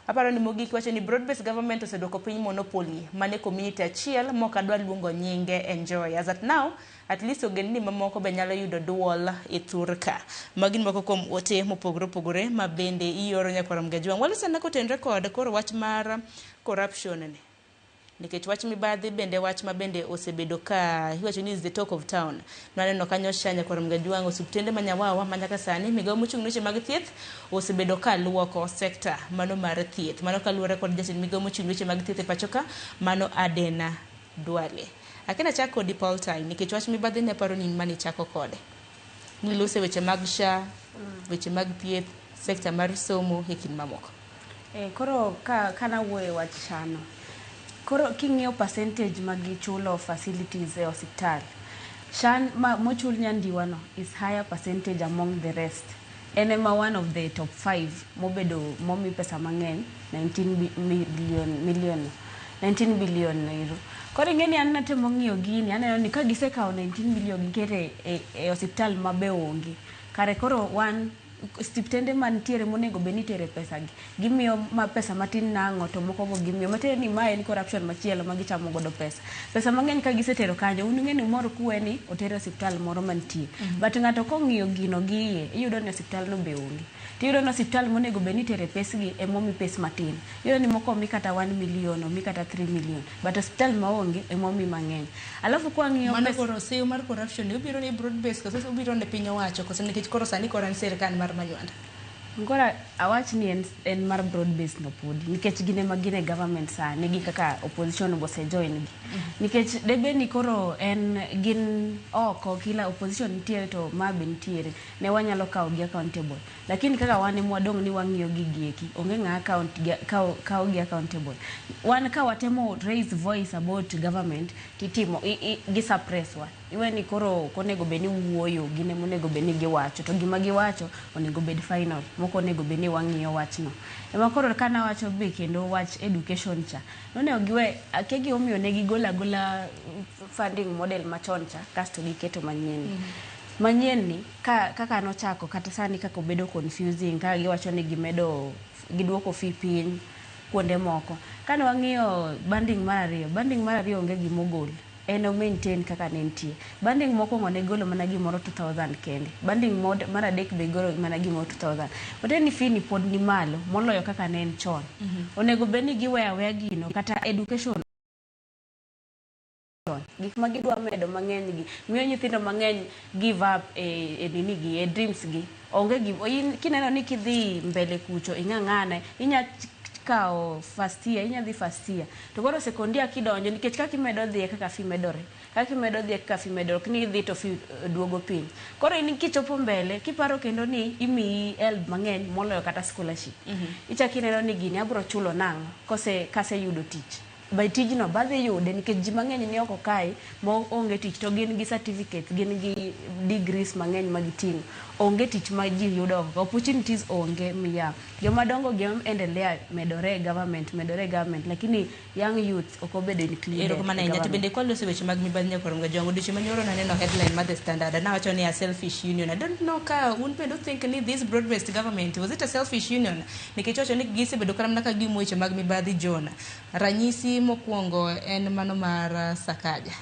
Aparo ni mogik wacho ni broad based government oseduoko piny monopoly mane community achiel mok adwa luongo nyinge enjoy. As at now, at least ogendni mamoko be nyalo yudo duol e thur ka. Magi moko kuom ote mopogore opogore ma bende ioro nyakwar Mgajwang'. Walosana kotenre kod koro wach mar corruption ni. Nikech wach mibadhi bende wach ma bende osebedo ka iwacho ni is the talk of town. Naneno kanyo SHA, nyakwar Mgajwang', osiptende ma Nyawawa ma nyaka sani migawo mochung' ne weche mag thieth osebedo ka luoko sekta mano mar thieth. Mano kaluwore kod jatend migawo mochung' ne weche mag thieth e pacho ka, mano Aden Duale. Akena chak kodi Paul Tai, nikech wach mibadhi ne aparo ni in mane ichako kode. Nilose weche mag SHA, weche mag thieth, sekta mar somo e kind mamoko. Koro ka kanawuoyo e wach SHA no, koro king'iyo percentage ma gichulo facilities e osiptal, SHA ma mochul Nyandiwa no is higher percentage among the rest. En ema one of the top 5 mobedo momi pesa mang'eny, 19 billion, million, 19 billion ero. Koro ing'e ni an natemo ng'iyo gini, aneno ni ka gisekawo 19 billion gikete e osiptal ma be onge. Kare koro wan osiptende mantiere monego bed ni itere pesa gi, gimiyo ma pesa matin nang'o, to moko go gimiyo. Matiende ni mae en corruption machielo ma gichamo godo pesa. Pesa mang'eny ka gisetero kanyo, un ung'e ni umor kuwe ni oter e osiptal moro mantie. But ng'ato kong'iyo gino gi iye, iyudo ni osiptal no be onge. Tiyudo ni osiptal monego bed ni itere pesgi emomi pes matin. Iyudo ni moko omi kata 1 million, omi kata 3 million. But osiptal maonge emomi mang'eny. Alafu kwang'iyo Mano pes koro seyo mar corruption ni obiro ne broad base koso obiro ne piny owacho, koso nikech koro sani koro en sirkal mar Manywanda. Koro awach ni en mar broad base no podi, nikech gin ema gin e government sani gi kaka opposition go osejoin gi. Nikech debe ni koro en gin oko, kila opposition nitiere to ma be nitiere, ne wanyalo kawo gi accountable. Lakini kaka wan ema wadong' ni wang'iyo gigi eki, onge ng'a account gi, kawo gi accountable. Wan ka watemo raise voice about government, titimo, gi suppress wa. Iwe ni koro ok onego bed ni wuoyo, gin ema onego bed ni giwacho, to gima giwacho onego bed final, mok onego bed ni wang'iyo wachno. Ema koro kanawacho be kendo wach education cha, nonego giwe, akia gimomiyo ne gigolo agola funding model machon cha, kasto giketo manyien. Manyien ni, kaka nochako, kata sani kaka obedo confusing, kaka giwacho ni gimedo, giduoko fee piny kuonde moko. Kane wang'iyo banding mar ariyo, banding mar ariyo onge gimogol. En o maintain kaka ne nitie. Banding mokwongo ne golo mana gimoro 2000 kende. Banding mar adek be golo mana gimoro 2000. Matiende ni fee ni pod ni malo moloyo kaka ne en chon. Onego bed ni giweyo aweya gino, kata education. Gik ma gidwa medo mang'eny gi miyo nyithindo mang'eny give up e nini gi, e dreams gi. Onge gi, in kineno ni kidhi mbele kucho ing'ang'ane, inya kawo first year, inya dhi first year. To koro second year kidonjo, nikech kaka imedo dhi e kaka fee medore. Kaka imedo dhi e kaka fee medore, ok ni idhi to fee duogo piny. Koro in kichopo mbele, kiparo kendo ni imiyi help mang'eny moloyo kata scholarship. Ichako ineno ni gini abiro chulo nang'o kose kaseyudo tich. By tijno badhi yude nikech ji mang'eny ni oko kae ma onge tich to gin gi certificates, gin gi degrees mang'eny ma giting'o. Onge tich ma ji yudo oko, opportunities onge miya. Joma dongo gi endelea medore e government, medore e government, lakini young youth ok obedo included Erokamano e ahinya. To government. bende kwaloso weche mag mibadhi, nyakwar Mgajwang', odiochieng' manyoro naneno headline mar The Standard nawacho ni a selfish union. I don't know ka un bende think ni this broad based government, was it a selfish union? Nikech wacho ni gisebedo kata mana ka giumo weche mag mibadhi. John, ranyisi mokwongo en mano mar Sakaja.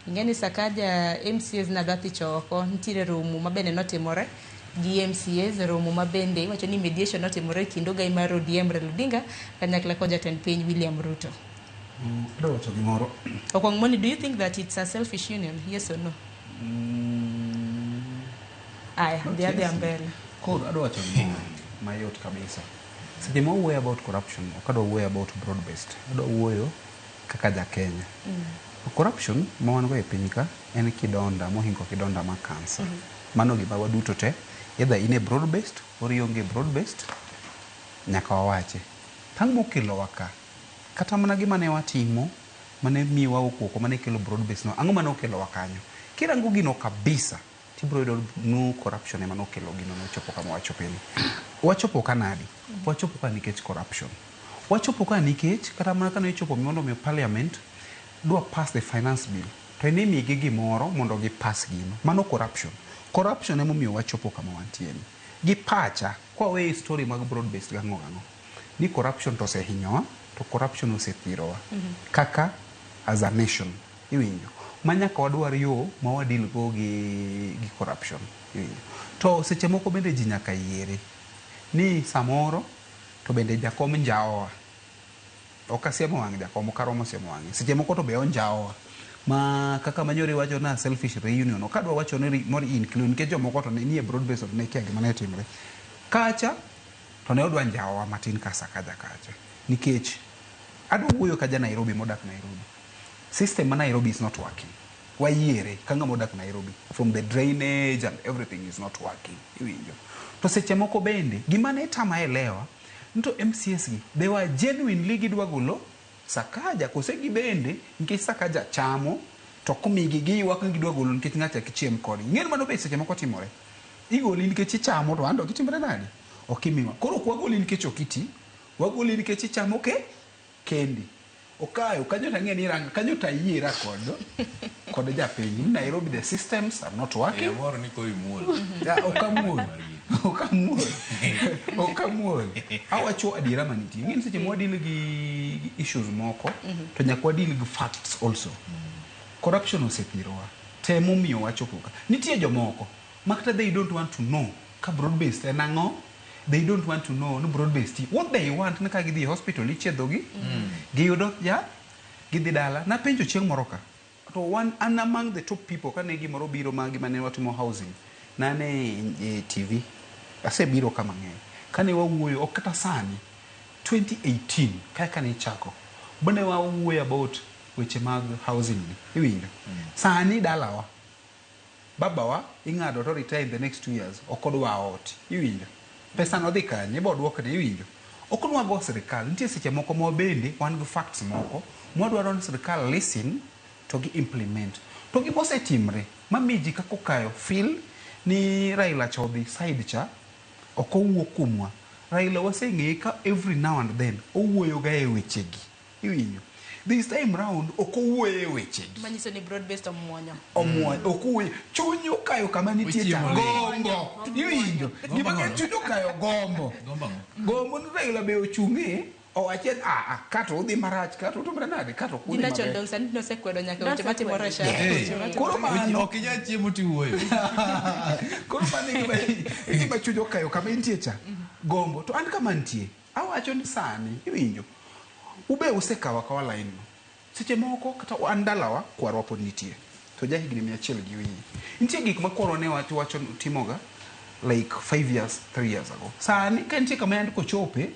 Ing'e ni Sakaja MCAs nadwa thicho oko, nitiere romo ma bende notimore gi MCAs, romo ma bende iwacho ni mediation notimore e kind ogai mar ODM Raila Odinga kanyakla kod jatend piny William Ruto. Adwa wacho gimoro. Okwong Moni, do you think that it's a selfish union? Yes or no? Aya, Not dhi adhiya yes. mbele. Koro adwa wacho gimoro mayot kabisa. Seche ma wawuoyo about corruption, ok adwa wuoyo about broad based. Adwa wuoyo kaka ja Kenya. Corruption ma wan go e piny ka en kidonda mohingo kidonda mar kansa. Mano gima waduto te, either in e broad based or ionge broad based, Nyaka wawache. Tang' mokelowa ka. Kata mana gima ne watimo, mane miyo wawuok oko, mane kelo broad base no, ang'o mane okelowa kanyo? Kirango gino kabisa, tibiro yudo no corruption ema nokelo gino nochopo kama wachopeni. Wachopo ka nadi? Wachopo ka nikech corruption. Wachopo ka nikech kata mana kane ichopo mondo mi parliament dwa pass the finance bill to en imigi gimoro mondo gi pass gino. Mano corruption. Corruption emomiyo wachopo kama wantie ni. Gi pacha, kwa weyo story mag broad based gang'o gang'o, ni corruption to osehinyowa, to corruption osethirowa. Kaka as a nation, iwinjo. Ma nyaka wadwar yo ma wadeal go gi corruption, iwinjo. To seche moko bende ji nyaka yiere ni samoro to bende jakom njawowa. Ok asiemo wang' jakom, ok aromo siemo wang'e. Seche moko to be onjawowa. Ma kaka manyori wacho na selfish reunion, ok adwa wacho ni moro include nikech jomoko to ne nie broad base to ne kia gima ne timre. Kacha to ne odwa njawowa matin ka Sakaja kacha. Nikech adwa wuoyo ka ja Nairobi modak Nairobi. System ma Nairobi is not working. Wayiere ka ng'ama odak Nairobi. From the drainage and everything is not working. Iwinjo. To seche moko bende, gima ne tama elewa, ni to MCAs gi, they were genuinely gidwa golo Sakaja, kose gibende, nikech Sakaja chamo, to komigi giywak ni gidwa golo nikech ng'acha kichiem kodgi. Ing'eni mano be seche moko timore. Igoli nikech ichamo to anto gitimre nade? Ok imiwa. Koro ok wagoli nikech ok iti, wagoli nikech ichamo ke kendi. Okayo, kanyo to ang'e ni iranga, kanyo to ayiera kod japiny. Ni Nairobi the systems are not working. Amor ni koro imuol. Ya, ok amuol. Ok amuol. Ok amuol. Awacho adiera manitie. Ing'e ni seche ma wadeal gi issues moko, to nyaka wadeal gi facts also. Corruption osethirowa. Temo miyo wachopo ka. Nitie jomoko ma kata they don't want to know ka broad based en ang'o. They don't want to know ni broad based. What they want ni ka gidhi e hospital ichiedhogi, giyudo yath, gidhi dala. Napenjo chieng' moro ka. To one an among the top people kane gimoro biro ma gima ne watimo housing. Nane e TV. Asebiro ka mang'eny. Kane wawuoyo, ok kata sani, 2018, kaka ne ichako, bane wawuoyo about weche mag housing ni. Iwinjo? Sani dalawa, babawa ing'ado to retire in the next 2 years, ok odwa ot. Iwinjo? Pesa no dhi kanye, ibo duokne, iwinjo? Ok nwago sirikal, nitie seche moko ma bende wan gi facts moko, mwadwaro ni sirikal listen to gi implement. To gima osetimre, mamiyo ji kaka okayo feel ni Raila cha odhi side cha, ok owuo kuomwa. Raila waseng'eye ka every now and then owuoyo ga e wechegi. Iwinjo? This time round ok owuoyo e wechegi. Manyiso ni broad based omuonyo. Omuonyo, ok owuoyo. Chuny okayo kama nitie cha gombo. Iwinjo? Gima ng'eny chuny okayo gombo. Gombo ni Raila be ochung'e owache a kato udhi marach, kato utimre nade, kato ok udhi Gina maber. dong sani nosekwedo nyaka weche matimore e Hey. Koro mano ok inyal chiemo tiwuoyo. Koro mano e gima chuny okayo kama intie cha. Gombo. To an kama nitie, awacho ni sani, iwinjo, ube usekawo akawa line no. Seche moko kata an dalawa kwarwa pod nitie. To ja higni 100 gi wiye. Nitie gik ma kwarwa ne wacho timoga like 5 years, 3 years ago. Sani ka nitie kama en kochope,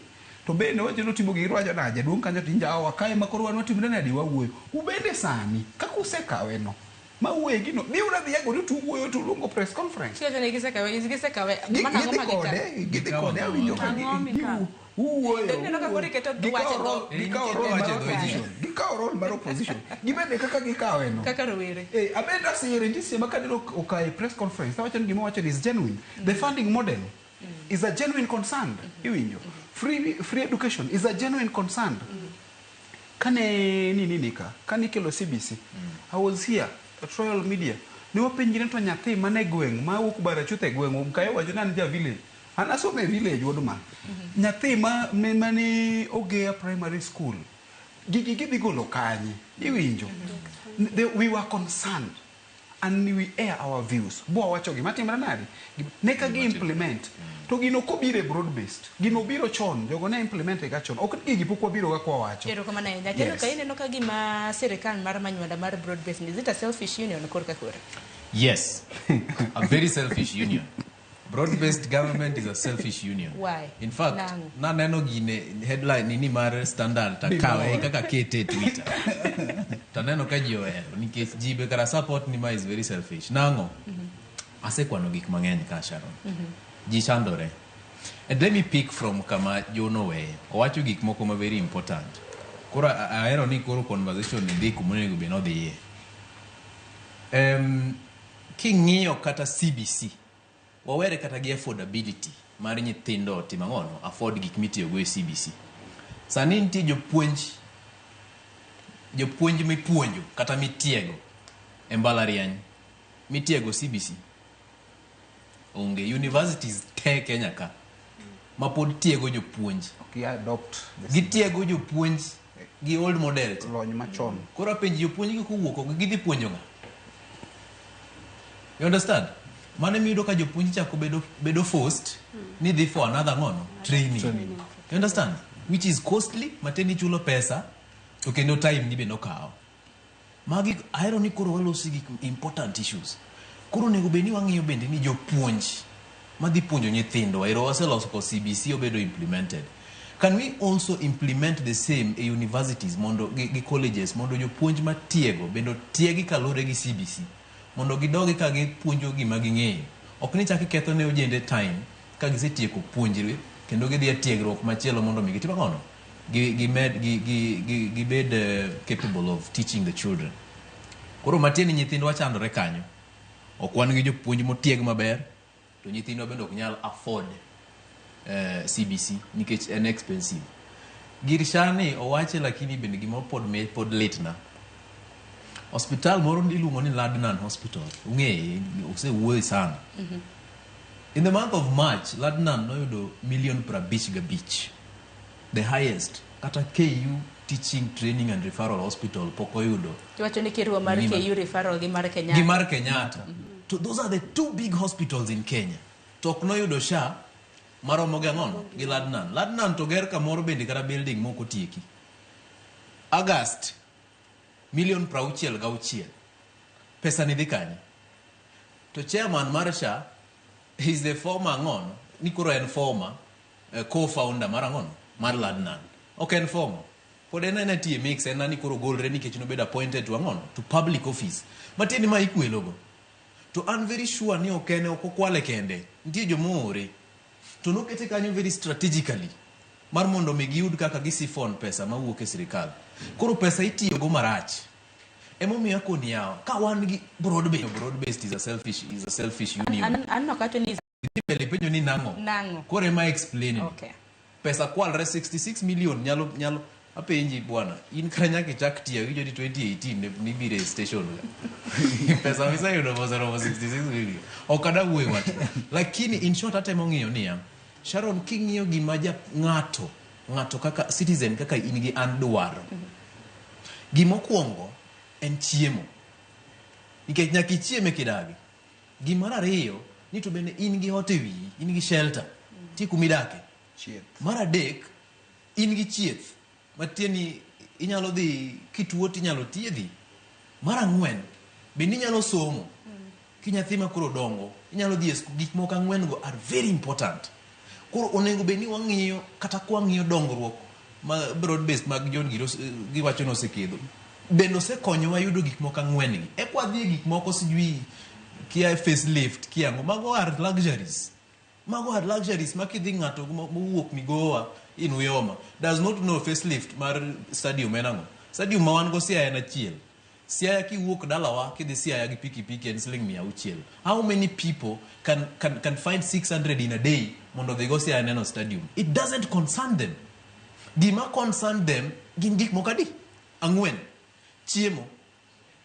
to bende wacho ni otimo gigi wacho na jaduong' kanyo to injawa kae ma koro wan watimre nade wawuoyo. Ubende sani kaka usekawe no, ma wuoye gino, dhiuru adhiya godo to uwuoyo to uluongo press conference. Kiwacho ni gisekawe, gisekawe. Mana ang'o Gidhi ma gikawo? kode, gidhi kode awinjo ka uwuoyo. Ineno ka koro iketo wache go. Gikawo role mar opposition. Gikawo role mar opposition. Gibende kaka gikawe no. Kaka rowere. Abende asire nitie ma kaneno okae press conference awacho ni gima owacho ni is genuine. The funding model is a genuine concern. Iwinjo. Free education is a genuine concern. Kane ni ka, kane ikelo CBC, I was here at Royal Media. Ne wapenjre to nyathi mane gweng' ma wuok Barachuth e gweng' Mkayo wacho ni an ja village. An asomo e village wuod ma. Nyathi ma mane Ogea Primary School. Gigi gidhi golo kanye? Iwinjo. We were concerned and we air our views. Bo wacho gima timre nade? Ne ka gi implement. To gino kobiro e broad based. Gino biro chon, jogo ne implement e ga chon. Ok gigi pok wabiro ga kwa wacho. Erokamano ahinya. Kendo ka ineno ka gima sirikal mar Manywanda mar broad based, is it a selfish union korka kore? Yes. A very selfish union. Broad-based government is a selfish union. Why? In fact, naneno gine headline nini mar Standard takawe kaka kete Twitter. Taneno ka ji ohero nikech ji be kara support ni ma is very selfish. Nang'o? Asekwano gik mang'eny ka Sharon. Ji chandore. And let me pick from kama John oweye. Owacho gik moko ma very important. Koro ahero ni koro conversation ni dhi kuma onego bed ni odhiye. King'iyo kata CBC, wawere kata gi affordability mar nyithindo timo ang'ono, afford gik mitiyogo e CBC. Sani nitie jopuonj mipuonjo kata mitiego e mbalariany mitiego CBC. Onge universities te Kenya ka ma pod tiego jopuonj. Gi adopt the Gitiego jopuonj gi old model cha. Lony machon. Koro apenji jopuonj gi kowuok oko gidhi puonjo ng'a? You understand? Mano emiyudo ka jopuonj chako bedo forced ni dhi for another ng'ono training. Training. You understand? Which is costly, matin ichulo pesa to kendo time ni bende okawo. Magi ahero ni koro walosi gik important issues. Koro onego bed ni wang'iyo bende ni jopuonj madhi puonjo nyithindwa ero waseloso ko CBC obedo implemented. Can we also implement the same e universities mondo gi colleges mondo jopuonj matiego bende otiegi kaluwore gi CBC mondo gidogi ka gipuonjo gima ging'eyo. Ok ni chak iketho ne ojende time ka gisetieko puonjre kendo gidhi e tiegruok machielo mondo mi gitim ang'ono? Gi, gi, med, gi, gi, gi, gibed capable of teaching the children. Koro matiende ni nyithindwa chandore kanyo. Ok wan gi jopuonj motieg maber to nyithindwa bende ok nyal afford CBC nikech en expensive. Gir SHA ni owache lakini bende gimoro pod litna. Hospital moro iluongo ni Ladnan Hospital. Ung'eye, osewuoye sana. In the month of March, Ladnan noyudo milion 55. The highest. Kata KU Teaching, Training and Referral Hospital pok oyudo. Iwacho ni kirwa mar KU Referral gi mar Kenyatta. Gi mar Kenyatta. To those are the two big hospitals in Kenya. To ok noyudo SHA maromo gi ang'ono? Gi Ladnan. Ladnan to ger kamoro bende kata building mok otieki. August, milion 66. Pesa ni dhi kanye? To chairman mar SHA is the former ang'ono, ni koro en former co-founder mar ang'ono? Mar Ladnan. Ok en former. Pod en ena tie mix, en ni koro golre nikech nobedo appointed to ang'ono? To public office. Matiende ma ikwelogo. To an very sure ni ok en ok okwale kende. Nitie jomoore. To nokete kanyo very strategically. Mar mondo mi giyud kaka gisiphon pesa mawuok e sirikal. Koro pesa itiyogo marach. Emomiyo akoni yawa, ka wan gi broad based, broad based is a selfish union. An nok awacho ni Dhi mbele penjo ni nang'o? Nang'o? Koro ema explain ni. Pesa kwalre 66 million nyalo apenji bwana, in kata nyaka ichak tiyo awinjo ni 2018 ne nibiro e station ka. Pesa miseyudo oseromo 66 million. Ok ada wuoyo wach. Lakini in short atemo ng'iyo niya, Sharon king'iyo gima ja ng'ato kaka citizen kaka in gi an dwaro. Gimokwongo en chiemo. Nikech nyaka ichiem e kidagi. Gimar ariyo ni to bende in gi ot e wiyi, in gi shelter. Nitie kumidake. Mar adek, in gi chieth. Matiende inyalo dhi kituo tinyalo thiedhi. Mar ang'wen, bende inyalo somo. Ki nyathi ma koro dongo, inyalo dhi e skul. Gik moko ang'wen go are very important. Koro onego bed ni wang'iyo kata kwang'iyo dongruok ma broad based mag John Giro giwacho ni osekedho. Bende osekonyowa yudo gik moko ang'wen gi. Eka wadhi e gik moko sijui kia facelift kia ang'o. Mago are luxuries. Mago are luxuries ma kidhi ng'ato mowuok Migowa in Uyoma does not know facelift mar stadium en ang'o. Stadium ma wan go Siaya en achiel. Siaya kiwuok dalawa kidhi Siaya gi pikipiki en siling 600. How many people can find 600 in a day mondo odhi go Siaya neno stadium? It doesn't concern them. Gima concern them gin gik moko adi? Ang'wen. Chiemo.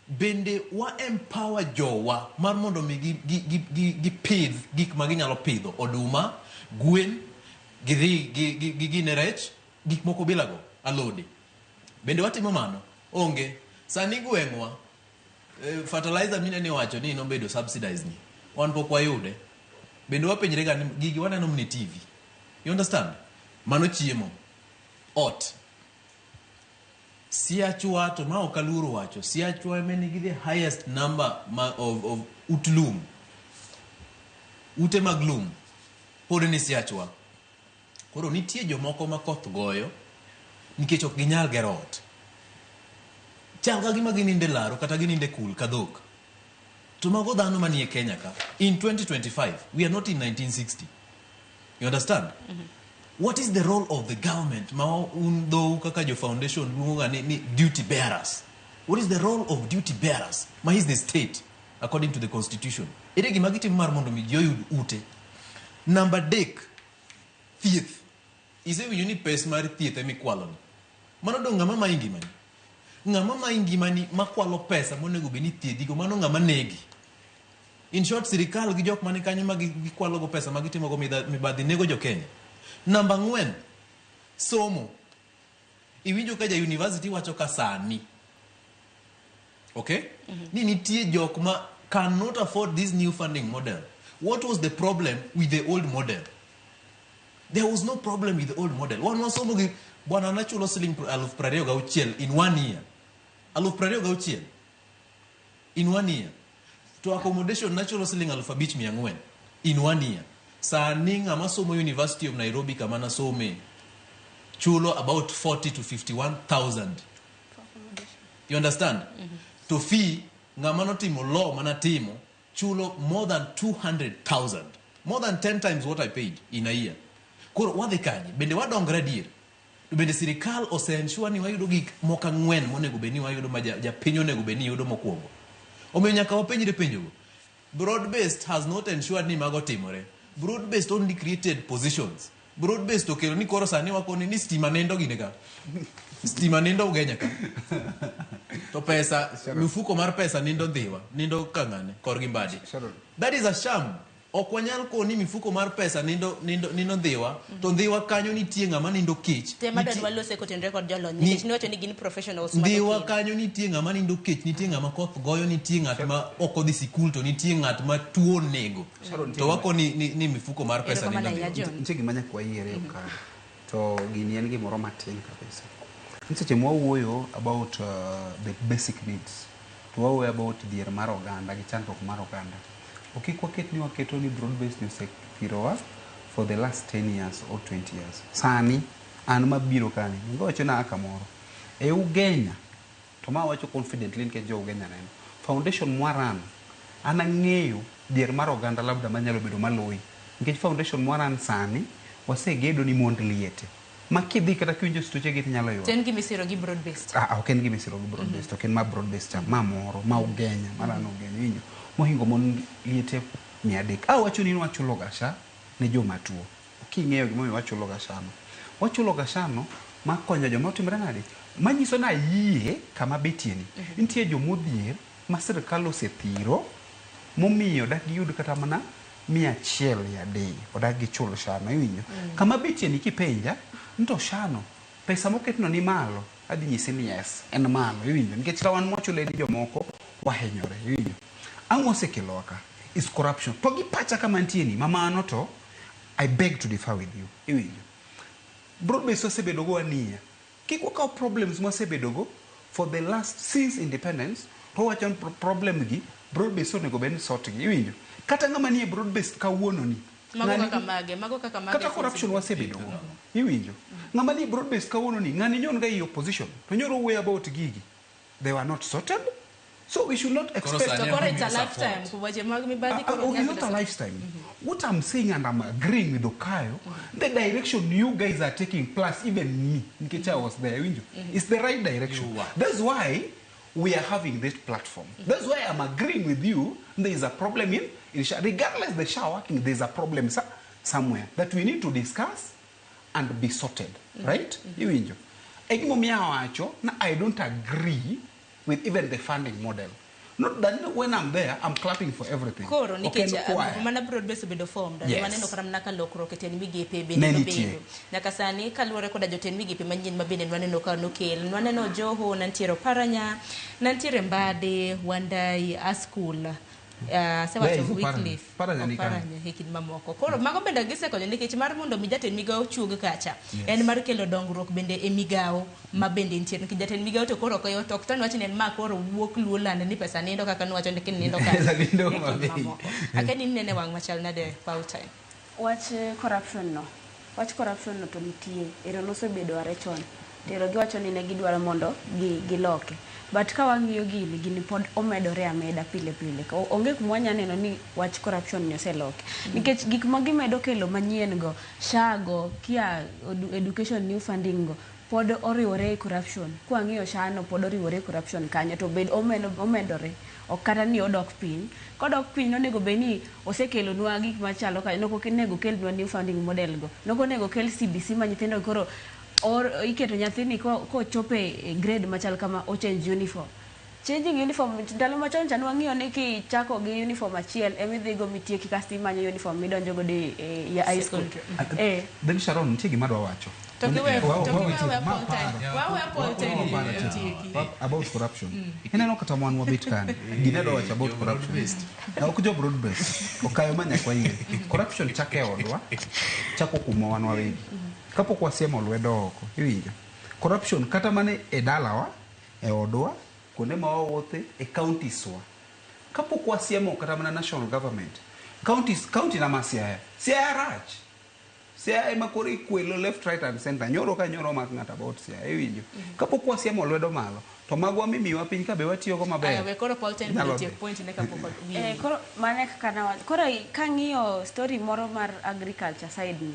Bende wa empower jowa mar mondo mi gi pidh gik ma ginyalo pidho. Oduma, gwen, gidhi gi gine rech, gik moko bilago, alode. Bende watimo mano? Onge. Sani gweng'wa, fertilizer minene iwacho ni nobedo subsidized ni, wan pok wayude. Bende wapenjre ga ni gigi waneno mana e TV. You understand? Mano chiemo. Ot. Siachwa to ma ok aluoro wacho, Siachwa ema nigi the highest number of ut lum. Ute mag lum pod ni Siachwa. Koro nitie jomoko ma koth goyo nikech ok ginyal gero ot. Chal ka gima ginindo e laro kata ginindo e kul ka dhok. To mago dhano manie Kenya ka. In 2025, we are not in 1960. You understand? What is the role of the government ma un dhou kaka jo foundation luongo ga ni duty bearers? What is the role of duty bearers ma is the state according to the constitution? Ere gima gitimo mar mondo mi ji oyud ute? Namba adek, thieth. Isewinjo ni pes mar thieth emikwalo ni. Mano dong' ng'ama mayi ngimani. Ng'ama mayi ngimani makwalo pesa monego bed ni thiedhigo mano ng'ama negi. In short, sirikal gi jok mani kanyo ma gikwalo go pesa ma gitimo go mibadhi nego jo Kenya. Namba ang'wen, somo. Iwinjo ka ja university wacho ka sani. Okay? Ni nitie jok ma cannot afford this new funding model. What was the problem with the old model? There was no problem with the old model. Wan wasomo gi bwana nachulo siling 26,000 in one year. 26,000 in one year. To accommodation nachulo siling 5,400 in one year. Sani ng'ama somo University of Nairobi kama nasome chulo about 40 to 51,000. You understand? To fee ng'ama notimo law manatimo chulo more than 200,000. More than 10 times what I paid in a year. Koro wadhi kanye? Bende wadongre adier? To bende sirikal ose ensure ni wayudo gik moko ang'wen monego bed ni wayudo ma japiny onego bed ni yudo mokwongo. Omiyo nyaka wapenjre penjogo. Broad based has not ensured ni mago timore. Broad based only created positions. Broad based okelo ni koro sani wakoni ni stima nindo gine ka. Stima nindo Ugenya ka. To pesa, mifuko mar pesa nindo Ndhiwa, nindo Kang'ane, korgi Mbadi. That is a sham. Ok wanyal koni mifuko mar pesa nindo nindo nindo Ndhiwa, to Ndhiwa kanyo nitie ng'ama nindo kech. Tema dwa walose kotenore kod jolony nikech niwacho ni gin professionals. Ndhiwa kanyo nitie ng'ama nindo kech, nitie ng'ama koth goyo, nitie ng'at ma ok odhi sikul, to nitie ng'at ma tuo nego. To wakoni ni mifuko mar pesa nindo Ndhiwa. Nitie gima nyaka wayiere ka. To gini en gimoro matin kabisa. Seche mwawuoyo about the basic needs, to wawuoyo about dhier mar oganda gi chandruok mar oganda. Ok waket ni waketo ni broad based ni osethirowa for the last 10 years or 20 years. Sani an mabiro kani, ngowacho na kamoro. E Ugenya, to ma wacho confidently nikech jo Ugenya neno. Foundation mwaran, an ang'eyo dhier mar oganda labda manyalo bedo maloyi. Nikech foundation mwaran sani, wasegedo ni mond liete. Ma kidhi kata kiwinjo stoche gi tinyalo yudo. En gima isiro gi broad based. Ok en gima isiro gi broad based, ok en ma broad based cha, ma moro, ma Ugenya, ma rano Ugenya, iwinjo. Mohingo mon liete 300. Awacho ni wachulo ga SHA ne joma tuo. King'eyo gimomiyo wachulo ga SHA no. Wachulo ga SHA no ma konyo joma otimore nade? Manyiso ni ayie kama betie ni. Nitie jomodhier ma sirikal osethiro momiyo dak giyud kata mana 100 a day odak gichul SHA no, iwinjo. Kama betie ni kipenja nto SHA no pesa moketno ni malo, adhi nyisi ni yes, en malo, iwinjo. Nikech ka wan mwachule ni jomoko wahinyore, iwinjo. Ang'o osekelowa ka? Is corruption. To gi pacha kama nitie ni, mamano to I beg to differ with you, iwinjo. Broad based osebedo go aniya. Kik wakaw problems mwasebedo go for the last since independence, to wacho ni problem gi broad based onego bed ni sort gi, iwinjo. Kata ng'ama nie broad based kawuono ni, Mago kaka mage, mago kaka mage. Kata corruption wasebedo go, iwinjo. Ng'ama nie broad based kawuono ni, ng'ani nyon ga ei opposition, to nyoro wuoyo about gigi. They were not sorted. So we should not expect. To koro it's a lifetime. Weche mag mibadhi koro It's not a lifetime. What I'm saying, and I'm agreeing with Okayo, the direction you guys are taking, plus even me, nikech I was there, iwinjo, it's the right direction. That's why we are having this platform. That's why I'm agreeing with you. There is a problem in SHA. Regardless the SHA working, there's a problem somewhere that we need to discuss and be sorted, right? Iwinjo. E gimomiyo awacho na I don't agree with even the funding model. Not that when I'm there, I'm clapping for everything. Koro nikech Ok en choir. Mana broad base obedo formed, Yes. waneno kata mana ka lokruok e tend migepe Ne bende nitie. nobedo. Nyaka sani kaluwore koda jotend migepe manyien ma bende nwaneno ka nokel. Nwaneno Joho, nantiere Oparanya, nantiere Mbadi, Wandai, Askul. Asewacho Where is Oparanya? Wycliffe, Oparanya ni kanye? Oparanya e kind mamoko. Koro mago bende gisekonyo nikech mar mondo mi jatend migawo chuog kacha. Yes. En mar kelo dongruok bende e migawo ma bende nitie. Nikech jatend migawo to koro ok yot, ok to wach ni en ma koro wuok luo lando ni pesa nindo kaka nuwacho ni nindo kacha. Pesa nindo E kind maber. mamoko. Akia ni inene wang' machal nade paw time. Wach corruption no, wach corruption no to nitie, ero nosebedo are chon. Tero giwacho ni ne gidwaro mondo giloke. But ka wang'iyo gini pod omedore ameda pile pile. Onge kuma wanya neno ni wach corruption ni oseloki. Nikech gik ma gimedo kelo manyien go, SHA go, kia education new funding go, pod oriwore e corruption. Kwang'iyo SHA no pod oriwore e corruption kanyo to bed omedore. Ok kata ni odok piny. Kodok piny nonego bed ni osekelonwa gik machalo ka nok onego kelnwa new funding model go. Nok onego kel CBC ma nyithindo koro or iketo nyathini kochopo e grade machal kama o change uniform. Changing uniform ndalo machon cha nwang'iyo ni kichako gi uniform achiel emidhigo mitieki kasto imanyo uniform midonjo godo e high school. Then Sharon, nitie gima adwa wacho. To giwe about corruption. Ineno kata wan wabet kani. Gine dwa wacho about corruption. Ok jo broad based. Okayo ma nyaka wayie. Corruption chako e odwa, chako kuma wan wawegi. Kapok wasiemo lwedo oko, iwinjo. Corruption kata mana e dalawa, e odwa, kuonde ma wawuothe, e counties wa. Kapok wasiemo kata mana national government, counties, county na ma Siaya. Siaya rach. Siaya ema koro ikwelo left, right and center. Nyoro ka nyoro mak ng'ato about Siaya, iwinjo. Kapok wasiemo lwedo malo, to magwa mimiwa piny ka be watiyogo maber. We koro Paul ten tiek point ne kapok wiye. Koro mane kaka nawacho. Koro kang'iyo story moro mar agriculture side ni,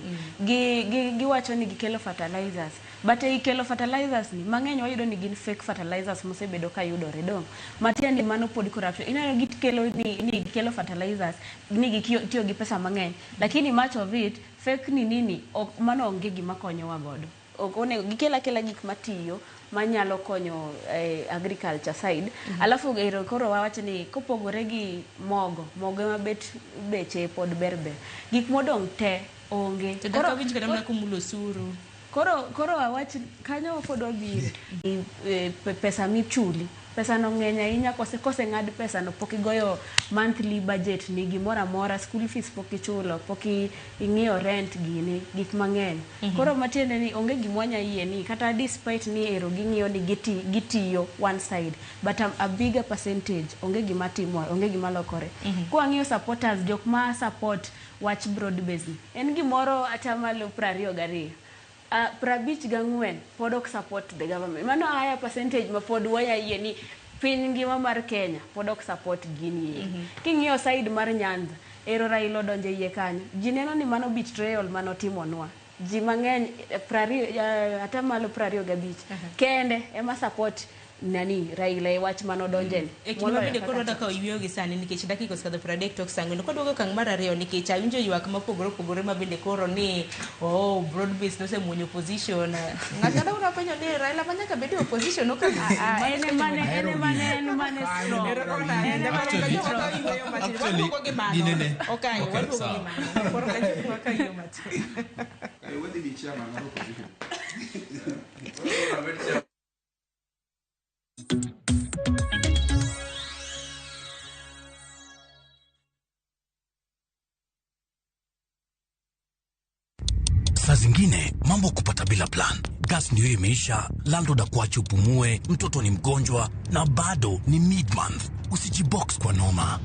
giwacho ni gikelo fertilizers. But e kelo fertilizers ni, mang'eny wayudo ni gin fake fertilizers mosebedo ka yudore dong. Matiende mano pod corruption. Ineno gikelo ni gikelo fertilizers, ni gitiyo gi pesa mang'eny. Lakini much of it, fake ni nini, ok, mano onge gima konyowa godo. Ok onego gikelo akela gik matiyo manyalo konyo agriculture side. Alafu ero koro wawacho ni kopogore gi mogo, mogo ema bet beche pod berber. Gik modong' te onge. To dak awinj kata mana kumulo osuru. Koro awach kanyo pod wabiro. Pesa michuli. Pesa no ng'eny ahinya kose ng'ad pesa no pok igoyo monthly budget ni gimoro amora, school fees pok ichulo, pok ing'iyo rent gini, gik mang'eny. Koro matiende ni onge gima wanya yie ni kata despite ni ero ging'iyo ni gitiyo one side, but a bigger percentage onge gima timore, onge gima lokore. Kwang'iyo supporters, jok ma support wach broad base ni, en gimoro atamalo 22. 54 pod ok support the government. Mano higher percentage ma pod wanya yie ni piny ngima mar Kenya pod ok support gini. King'iyo side mar Nyanza, ero Raila odonjo iye kanyo. Ji neno ni mano betrayal manotimonwa. Ji mang'eny atamalo 25 kende ema support nani Raila e wach manodonjeni. E kinde mabende koro wadwa yweyo gi sani nikech dakika osekadho 30 tok saa ang'wen. Kwaduogo okang' mar ariyo nikech awinjo ywak mopogore opogore ma bende koro ni broad base nosemuonyo opposition. Ng'ato ng'ato penjo ni Raila ma nyaka bed e opposition ok ene strong. Waduogo gi mano. Okayo, waduogo gi mano. Koro wakayo matin. Wadhi bi chairman mar opposition. Saa zingine mambo kupata bila plan. Gas ndio imeisha, landlord akuache upumue, mtoto ni mgonjwa na bado ni mid-month. Usijibox kwa noma.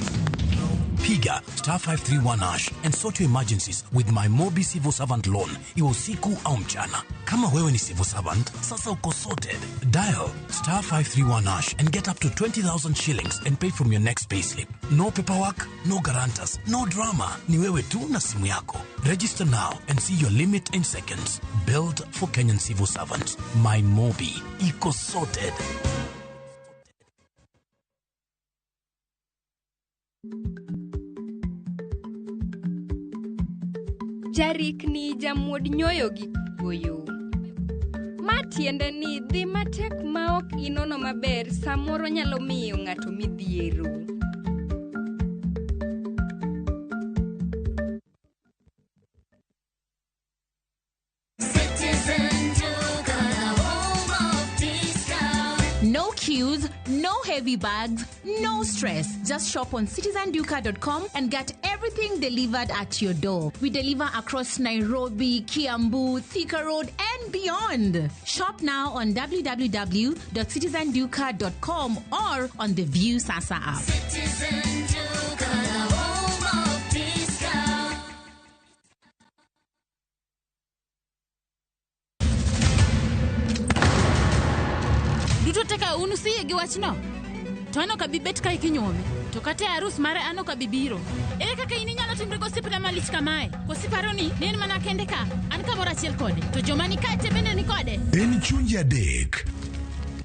Piga star 531 hash and sort your emergencies with my Mobi Civil Servant Loan. Iwe usiku au mchana. Kama wewe ni civil servant, sasa uko sorted. Dial star 531 hash and get up to 20,000 shillings and pay from your next payslip. No paperwork, no guarantors, no drama. Ni wewe tu na simu yako. Register now and see your limit in seconds. Built for Kenyan civil servants. My Mobi. Iko sorted. Jarikni jamuod nyoyo gi kuoyo. Ma tiende ni dhi matek ma ok inono maber samoro nyalo miyo ng'ato midhiero. No queues, no heavy bags, no stress. Just shop on citizenduka.com and get everything delivered at your door. We deliver across Nairobi, Kiambu, Thika Road, and beyond. Shop now on www.citizenduka.com or on the View Sasa app. Citizen Duka, the home of discount. Yawa un usiyie gi wachno? To an ok abi bet kae kinyuome. To kata e arus mare an ok abi biro. Ere kaka in inyalo timri gosiepna malich kamae? Koso iparo ni ne en mana kende ka? An kamoro achiel kode. To joma ni kae te bende ni kode. En chunje adek,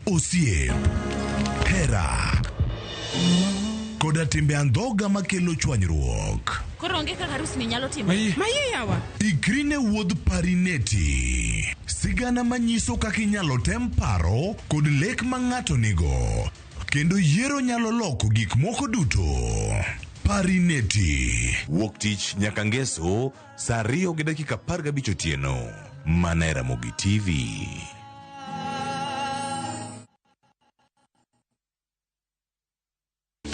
osiep, hera, koda timbe andhoga makelo chwanyruok. Koro onge kaka arusni nyalo timore. Maye yawa. Ikri ne wuodh Parineti. Sigana manyiso kaka inyalo tem paro kod lek ma ng'ato nigo. Kendo yiero nyalo loko gik moko duto. Parineti. Wuok tich nyaka ngeso saa 2:15 otieno. Mana e Ramogi TV.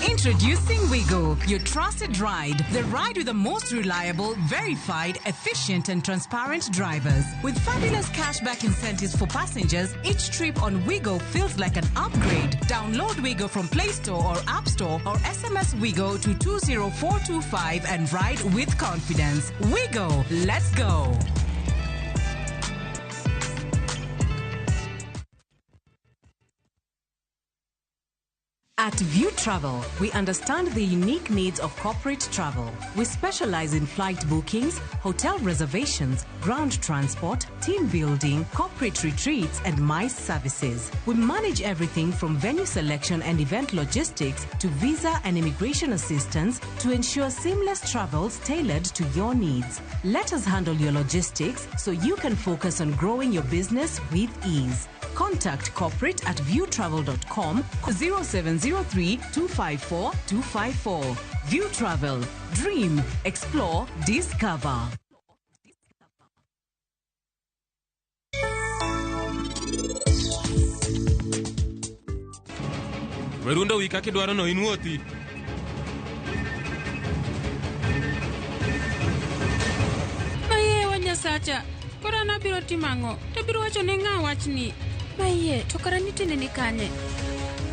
Introducing Wigo, your trusted ride. The ride with the most reliable, verified, efficient, and transparent drivers. With fabulous cashback incentives for passengers, each trip on Wigo feels like an upgrade. Download Wigo from Play Store or App Store or SMS Wigo to 20425 and ride with confidence. Wigo, let's go. At View Travel, we understand the unique needs of corporate travel. We specialize in flight bookings, hotel reservations, ground transport, team building, corporate retreats, and MICE services. We manage everything from venue selection and event logistics to visa and immigration assistance to ensure seamless travels tailored to your needs. Let us handle your logistics so you can focus on growing your business with ease. Contact corporate at viewtravel.com 0703 254 254. View Travel. Dream, explore, discover. Werundo wi kaka idwaro no in wuothi. Mayewa Nyasacha, koro an abiro timo ang'o? To abiro wacho ne ng'a wachni? Maiye, to kara ni tinde ni kanye?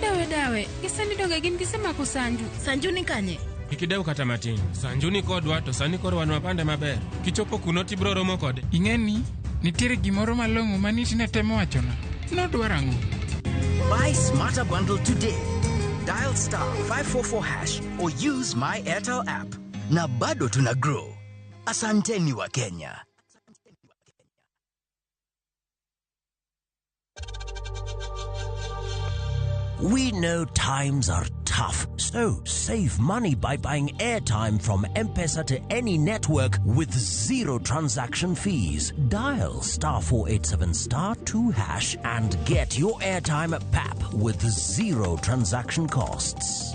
Dawe dawe, gisani donge gin gisemako Sanju. Sanju ni kanye? Kik idew kata matin. Sanju ni kodwa to sani koro wan wapande maber. Kichopo kuno tibiro romo kode. Ing'e ni nitiere gimoro malong'o ma nit ne temo wachona. Nodwaro ang'o? Buy Smarter Bundle today. Dial star 544 hash or use my Airtel app. Na bado tuna grow. Asanteni wa Kenya. We know times are tough, so save money by buying airtime from M-Pesa to any network with zero transaction fees. Dial star 487 star 2 hash and get your airtime at PAP with zero transaction costs.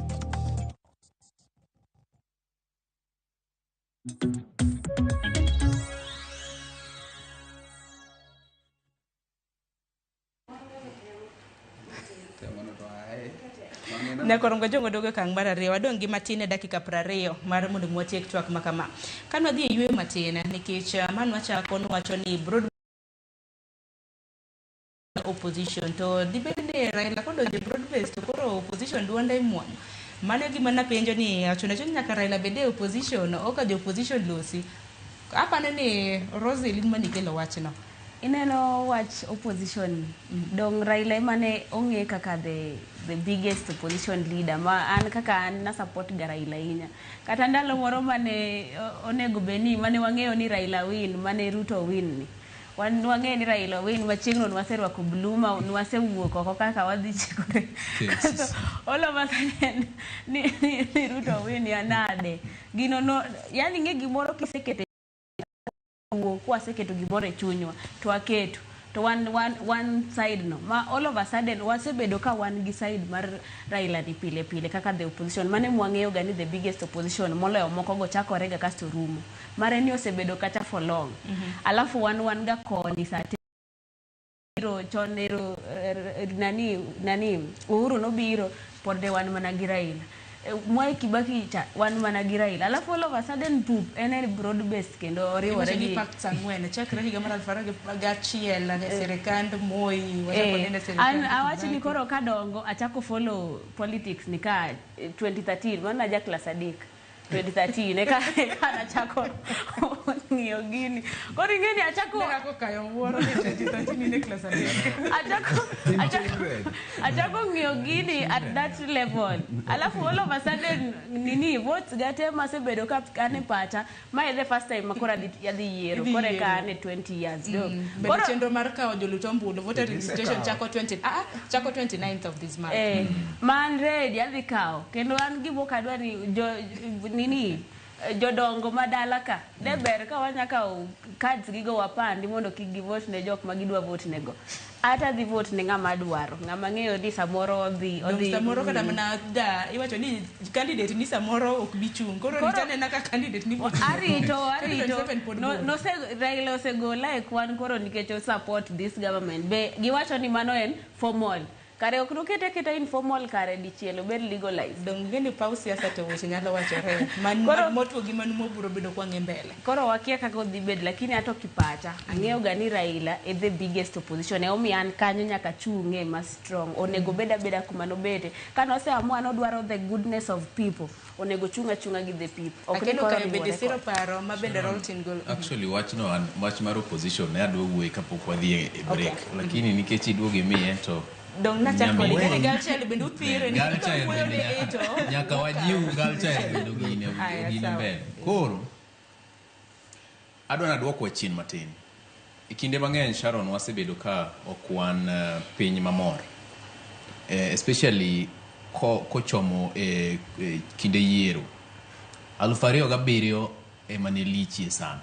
Nyakorongo jongo dogo kang' mar ariyo wadong' gi matin e dakika 20 mar mondo mi watiek twak ma kama. Kane wadhi e yweyo matin nikech mano wachako nwacho ni broad opposition to dibed ni Raila kodonjo e broad base to koro opposition duonde imuonyo. Mano e gima napenjo ni ochuno ni nyaka Raila bed e opposition ok jo opposition losi. Apano ni Roselyn manikelo wachno. Ineno wach opposition dong Raila emane ong'e kaka the biggest opposition leader ma an kaka an na support ga Raila ahinya. Kata ndalo moro mane onego bed ni mane wang'eyo ni Raila win mane Ruto win ni. Wan wang'eyo ni Raila win machiegno nwaserwako blue ma nwasewuok oko kaka wadhi chikore. All of a sudden ni Ruto win ya nade. Gino no yani ng'e gimoro kisekete wuok kwaseketo gimoro e chunywa to waketo to one side no ma all of a sudden wasebedo ka wan gi side mar Raila ni pile pile kaka the opposition mane mwang'eyo ga ni the biggest opposition moloyo moko go chakore ga kasto rumo mare ni osebedo kata for long. Alafu wan ga koni sate biro chon ero nani Uhuru nobiro pod ne wan mana gi Raila. Mwai Kibaki cha wan mana gi Raila. Alafu all of a sudden poop en e broad based kendo oriwore gi gi pacts ang'wen chakre higa mar 2001 ne sirikand Moi wachako nene sirikand an awach ni Kibaki. Koro kadongo achako follow politics ni ka 2013 mano naja class 3. 2013 eka eka nachako ng'iyo gini. Koro ing'e ni achako Achako kayo wuoro ni 2013 in e klas adek. Achako ng'iyo gini at that level, alafu all of a sudden nini, votes gate masebedo ka an e pacha, mae the first time makoro adhi yiero. Idhi Koro eka yiero. an e 20 years do. Bende chenro mar kawo jolut ombulu, voter registration Gisekawo. chako 20 chako 29th of this month. Eh, man ready, adhi kawo kendo an gima ok adwa ni jo nini, jodongo ma dala ka de ber ka wanya kawo cards gigo wapandi mondo kik givote ne jok ma gidwa vote nego. Ata adhi vote ne ng'ama adwaro, ng'ama ng'eyo ni samoro odhi Dong odhi samoro kata mana da iwacho ni candidate ni samoro ok bi chung'. Koro Koro- rita nena ka candidate ni pod Arito, arito. 2027 pod No, bor. nose Raila osegola e kwan koro nikech o support this government. Be giwacho ni mano en formal. Kare ok nokete keta informal, kare dichiel obed legalized. Dong ng'e ni paw siasa to weche nyalo wachore. Man Koro- motwo gi manu mobiro bedo kwang'e mbele. Koro wakia kaka odhi bedo, lakini ato kipacha ang'eyo ga ni Raila e the biggest opposition, emomiyo an kanyo nyaka chung'e ma strong. Onego bed abeda kuma nobete ka noseamua nodwaro the goodness of people, onego chung achunga gi the people, ok ni Akeno koro kayo bende riwore siro kode. paro ma bende Roltin gol. Actually, wachno an wach mar opposition ne adwa wuoye kapok wadhi e break, Okay. lakini nikech iduogo imiye to Dong nachak kode. Nyamiye. Ng'e ni girl child bende uthire ni Girl child wuoyo bende ni nyaka- eto. nyaka wajiw girl child bende ogine Aya, ogine sawa. mbele. Koro adwa naduokwa chien matin. E kinde mang'eny, Sharon, wasebedo ka ok wan piny mamor, especially kochomo e kinde yiero 2007 ema ne lichie sana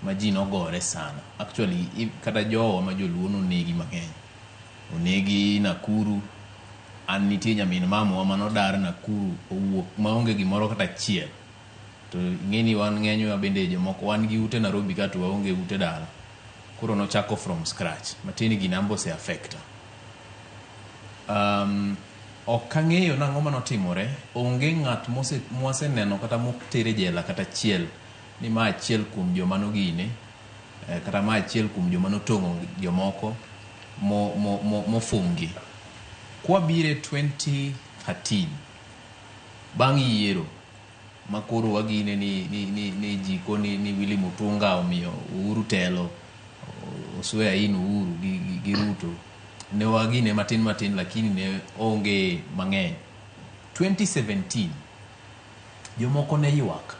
ma ji nogore sana. Actually, kata jowa ma joluo nonegi mang'eny, onegi Nakuru. An nitie nyamin mamawa manodar Nakuru owuok maonge gimoro kata achiel, to ing'e ni wan ng'enywa bende jomoko wan gi ute Nairobi ka to waonge ute dala. Koro nochako from scratch matin, gina ose affecta. Ok ang'eyo nang'o manotimore. Onge ng'at mwaseneno kata motere jela kata achiel ni ma achiel kuom joma nogine, kata ma achiel kuom joma notong'o jomoko mofungi. Kwabire 2013, bang' yiero ma koro wagine ni jiko ni Willy Mutunga omiyo Uhuru telo, oswear in Uhuru gi Ruto, ne wagine matin matin, lakini ne onge mang'eny. 2017 jomoko ne ywak.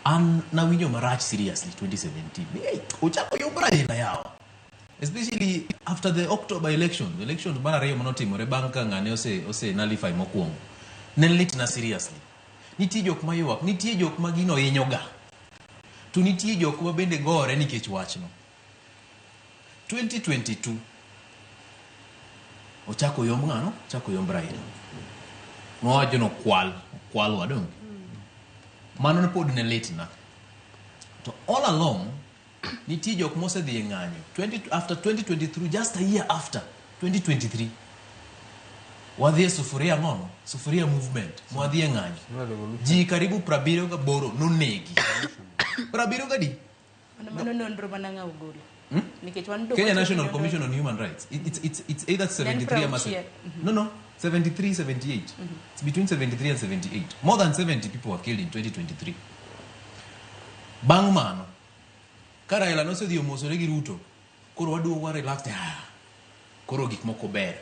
An nawinjo marach seriously 2017 ni, "Hey, ochako yomb Raila yawa," especially after the October elections mar ariyo manotimore bang' ka ng'ane ose nullify mokwongo. Ne litna seriously. Nitie jok ma ywak, nitie jok ma gino hinyoga, to nitie jok ma bende gore nikech wachno. 2022 ochako yomb ng'ano, ochako yomb Raila, nowacho nokwal okwalwa. Donge mano ne pod ne litna? To all along nitie jok mosedhi e ng'anyo. 20 After 2023, just a year after 2023, wadhi e sufuria ng'ono, sufuria movement, mwadhi e ng'anyo, ji karibu 78 nonegi. 70 gadi? Mano nonro mana ng'a ogolo. Nikech wan do Kenya wacho National ni nonro- Commission on Human Rights. It's either 73 ama 60. No, 73, 78. It's between 73 and 78. More than 70 people were killed in 2023. Bang' mano, ka Raila nosedhi omosore gi Ruto, koro waduogo wa relax, ah, koro gik moko ber.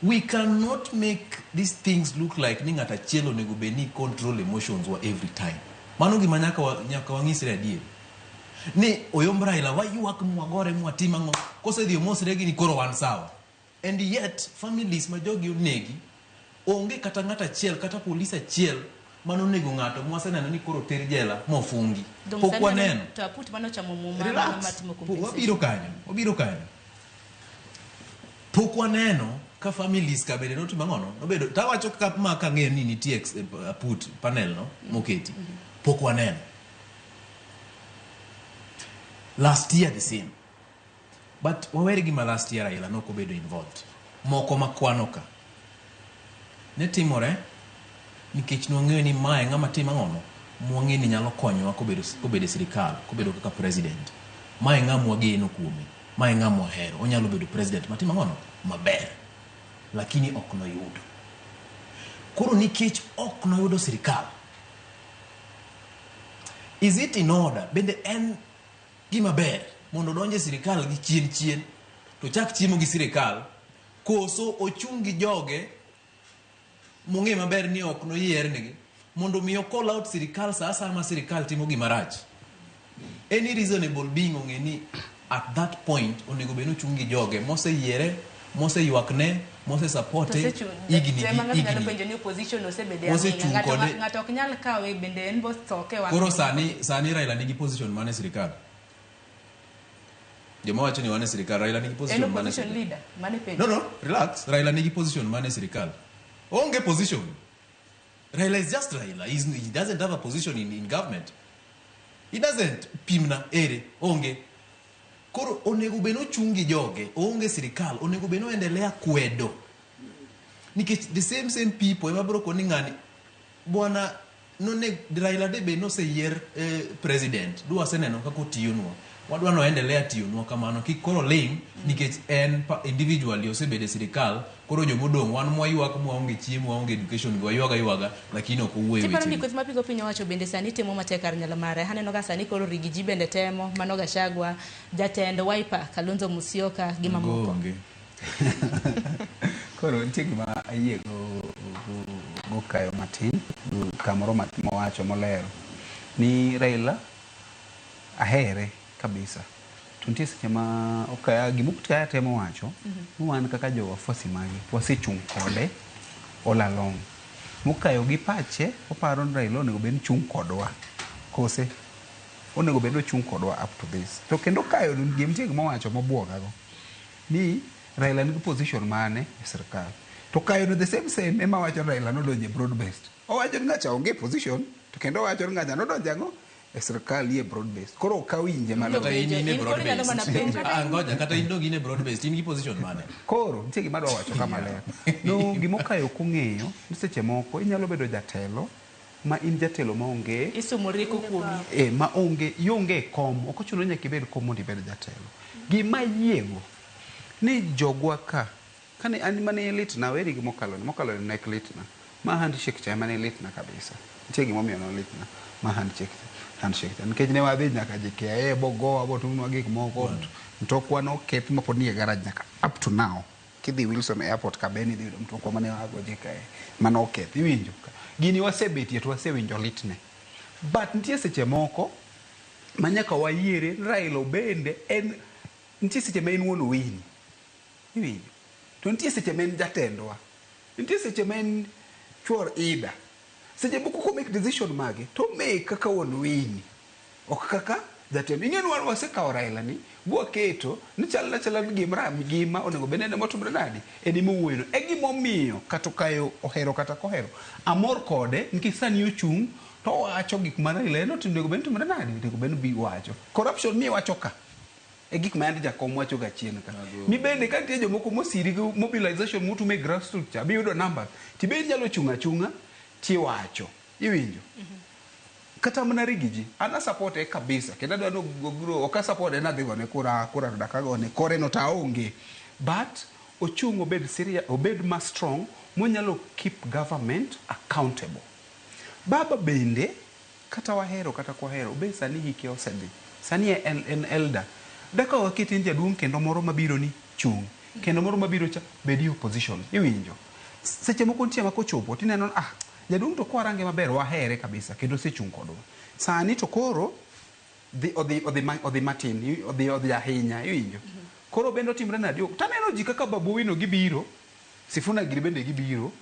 We cannot make these things look like ni ng'at achiel onego bed ni control emotions wa every time. Mano gima nyaka wang'isre adier. Ni oyomb Raila, waywak mwagore mwatim ang'o, kosedhi omosre gi ni koro wan sawa. And yet families ma jogi onegi onge kata ng'at achiel kata polis achiel manonego ng'ato mwaseneno ni koro ter jela mofungi. Dong Pok sani waneno. To aput manochamo muma Relax. mano matimo compensation. Wabiro kanyo, wabiro kanyo. Pok waneno ka families ka bende notimo ang'ono, nobedo tawacho kaka ma kang'eyo ni nitie aput panel no moketi. Pok waneno. Last year the same, but wawere gi ma last year Raila nok obedo involved. Moko makwano ka ne timore nikech nwang'eyo ni mae ng'ama timo ang'ono, mwang'e ni nyalo konyowa kobedo e sirikal, kobedo kaka president. Mae ng'ama wageno kuome, mae ng'ama wahero, onyalo bedo president matimo ang'ono maber, lakini ok noyudo. Koro nikech ok noyudo sirikal, Is it in order? Bende en gima ber mondo odonj e sirikal gi chien chien to chak chiemo gi sirikal koso ochung' gi joge mong'e maber ni ok noyiernegi mondo mi o call out sirikal sa asaya ma sirikal timo gima rach. Any reasonable being ong'e ni at that point onego bed ni ochung' gi joge moseyiere, moseywakne, mosesupporte higni gi Tema ng'ato nyalo higni. penjo ni opposition osebede aming'a. Osechung' Ng'ato kode. ng'ato ok nyal kawe bende en bosoke wang' Koro sani Raila nigi position mane e sirikal? Joma wacho ni wan e sirikal, Raila nigi En position mane e opposition sirikal? leader mane penjo. No, relax. Raila nigi position mane e sirikal? Onge position. Raila is just Raila. He doesn't have a position in government. He doesn't. Pimna, ere, onge. Koro onego bed nochung' gi joge, oonge sirikal, onego bed noendelea kwedo. Nikech the same people ema biro koni ng'ani, bwana none Raila de be noseyier president, dwaseneno kaka otiyonwa. Wadwa noendelea tiyonwa kamano, kik koro ling' nikech en individually osebedo e sirikal, koro jomodong' wan mwaywak mwaonge chiemo, waonge education gi waywaga ywaga, lakini ok owuoyo e Tiparo ni weche. kweth mapingo piny owacho bende sani timo matek kar nyalo mare. Aneno ka sani koro Riggy G bende temo, mano Gachagua, jatend Wiper Kalonzo Musyoka gi mamoko. Onge. Koro nitie gima ayie go kayo matin kamoro mowacho molero ni Raila ahere kabisa to nitie seche ma okaya gima Okaya temo wacho ni wan kaka jo wafuasi mage wasechung' kode all along mokayo gi pache oparo ni Raila onego bed ni chung' kodwa kose onego bed ni ochung' kodwa up to this to kendo kayo nitie gima owacho mobuogago ni Raila nigi position mane e sirkal to kayo no the same ema wacho ni Raila nodonjo e broad based owacho ni ng'acha onge position to kendo owacho ni ng'acha nodonjo ang'o e sirkal ye broad based koro ok awinje malo Kata in in e broad inyalo mana based. penjo. Ah, ngoja, kata in dong in e broad based, in gi position mane? Koro nitie gima adwa wacho ka maler. No gimokayo ok ong'eyo ni seche moko inyalo bedo jatelo ma in jatelo maonge Isumo rieko kuomi. Maonge ionge e kom ok ochuno ni nyaka ibed kom mondo ibed jatelo. Gima ayiego ni jogwa ka kane an mane litna weri gi mokalo ni mokalo ni nek litna ma handshake cha ema ne litna kabisa. Nitie gimomiyo nolitna ma handshake cha nikech ne wadhi nyaka JKIA bogowa botimnwa gik moko mtokwa noketh mapod nie garage nyaka up to now. Kidhi Wilson Airport Kabeni idhi yudo mtokwa mane wago JKIA manoketh iwinjo gini wasebetie to wasewinjo litne but nitie seche moko ma nyaka wayiere ni Raila bende en nitie seche ma en wuon Owini iwinjo to nitie seche ma en jatendwa nitie seche ma en chuor Ida seche moko ko make decision mage to make kaka wuon Owini ok kaka jatend ing'e ni wan wasekawo Raila ni bwaketo ni chal achala ni gimra gima onego bed ni en emotimre nadi en emowuoyono e gimomiyo kata okayo ohero kata kohero amor kode nikech sani ochung' to owacho gik ma Raila en onego bed ni timre nadi onego bed ni bi wacho corruption miwacho ka e gik ma yande jakom wacho ga chien ka mi bende ka nitie jomoko mosiri gi mobilization motimo e grassroots cha biyudo numbers tibe inyalo chung' achung'a tiwacho iwinjo kata mana Riggy G an asupporte kabisa kendo adwa ni ogro ok asupporte nadhi gone kura to dak agone kore no to aonge but ochung' obed serious obed ma strong monyalo keep government accountable baba bende kata wahero kata kwahero be sani hike osedhi sani en elder daka wakete en jaduong' kendo moro mabiro ni chung' kendo moro mabiro cha bedi opposition iwinjo seche moko nitie ma kochopo tineno ah jaduong' to kwarange maber wahere kabisa kendo osechung' kodwa sani to koro odhi matin odhi ahinya iwinjo koro bende otimre nadi taneno ji kaka Babu Owino gibiro Sifuna giri bende gibiro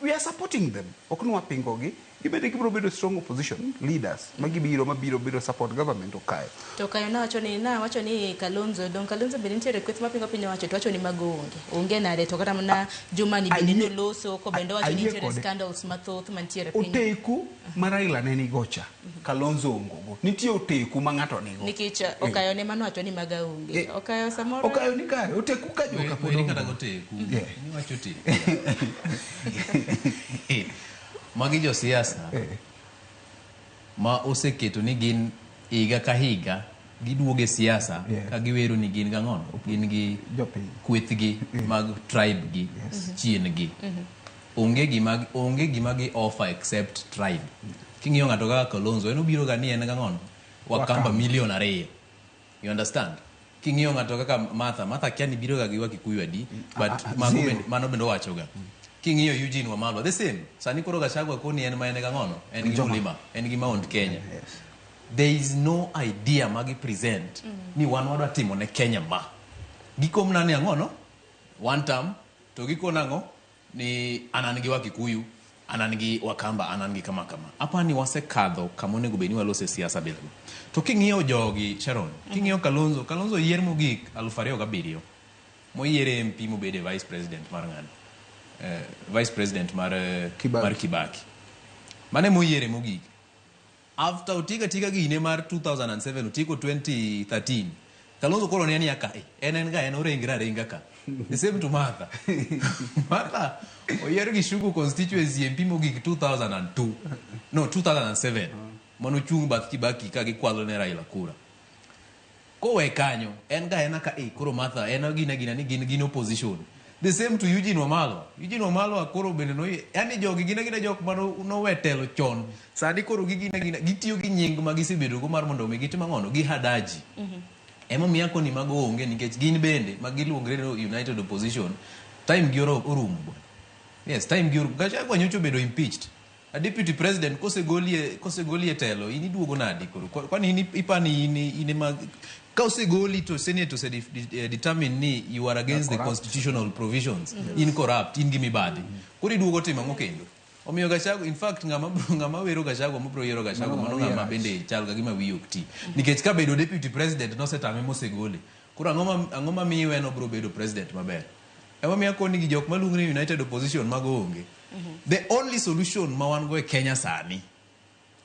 we are supporting them ok ni wapingogi gibende gibiro bedo strong opposition leaders ma gibiro mabiro biro support government okayo To kayo nawacho ni Kalonzo dong Kalonzo bende nitiere kweth mapingo piny owacho to wacho ni mago onge nade to kata mana Juma ni bende noloso ko bende wacho ni nitiere scandals mathoth mantiere piny oteku ma Raila ne nigo cha Kalonzo ongogo nitie oteku ma ng'ato nigo nikech okayo ne mano wacho ni maga onge okayo samoro okayo ni kare oteku ka joka pod onge kata goteku niwacho oteku magi josiasa ma oseketo ni gin higa ka higa giduogo e siasa ka giwero ni gin gang'ono gin gi kwethgi mag tribe gi chien gi onge gima gi offer except tribe. King'iyo ng'ato kaka Kalonzo, en obiro ga ni en gang'ono Wakamba Wakamba. milion 2. You understand? King'iyo ng'ato kaka Martha, Martha kia ni biro ga gi Wakikuyu adi, but mago zero. bende, mano bende owacho ga. King'iyo Eugene Wamalwa, the same. Sani koro Gachagua koni en ma en gang'ono, en gi Joma. Mlima, en gi Mount Kenya. There is no idea magi present ni wan wadwa timo ne Kenya ma. Gikom nani ang'ono? One term, to gikon ang'o? Ni an an gi Wakikuyu, an an gi Wakamba, an an gi kama kama. Apani wasekadho kama onego bed ni walose siasa bila go. To king'iyo jogi, Sharon, king'iyo Kalonzo, Kalonzo yier mogik 2007, moyiere MP mobede vice president mar ng'ano? Vice president mar, Kibaki. mar Kibaki. Mane moyiere mogik. After otiga tiga gine mar 2007 otieko 2013 Kalonzo koro ne ni aka en ga en orengre arenga ka. The same to Martha. Martha oyier gi Shugu constituency MP mogik 2002. No, 2007. Mano chung' bath Kibaki ka gikwalo ne Raila kura. Kowe kanyo, en ga en aka koro Martha en gina gina ni gin opposition. The same to Eugene Wamalwa. Eugene Wamalwa koro bende no, yani jogi gina gina jok mano nowe telo chon. Sani koro gigina gina gitiyo gi nying ma gisebedo go mar mondo mi gitim ang'ono gi hadaji. Emomiyo akoni mago onge nikech gin bende ma giluongre ni United Opposition time gi orumo bwana. Yes, time gi orumo. Gachagua nyocha obedo impeached. A deputy president kosegolie telo in iduogo nadi koro? Kwani in ipani in ema ka osegoli to Senate ose determine ni you are against the corrupt. constitutional provisions. In corrupt, in gi mibadhi. Koro iduogo timo ang'o kendo? Omiyo Gachagua, in fact ng'ama wero Gachagua mabiro yiero Gachagua Mano mano ng'ama ng'ama wiye rach. bende chal ka gima wiye ok ti. Nikech ka bedo deputy president nosetame mosegole. Koro ang'o ma miyo en obiro bedo president maber? Emomiyo akoni gi jok maluongre ni United Opposition mago onge. The only solution ma wan go e Kenya sani,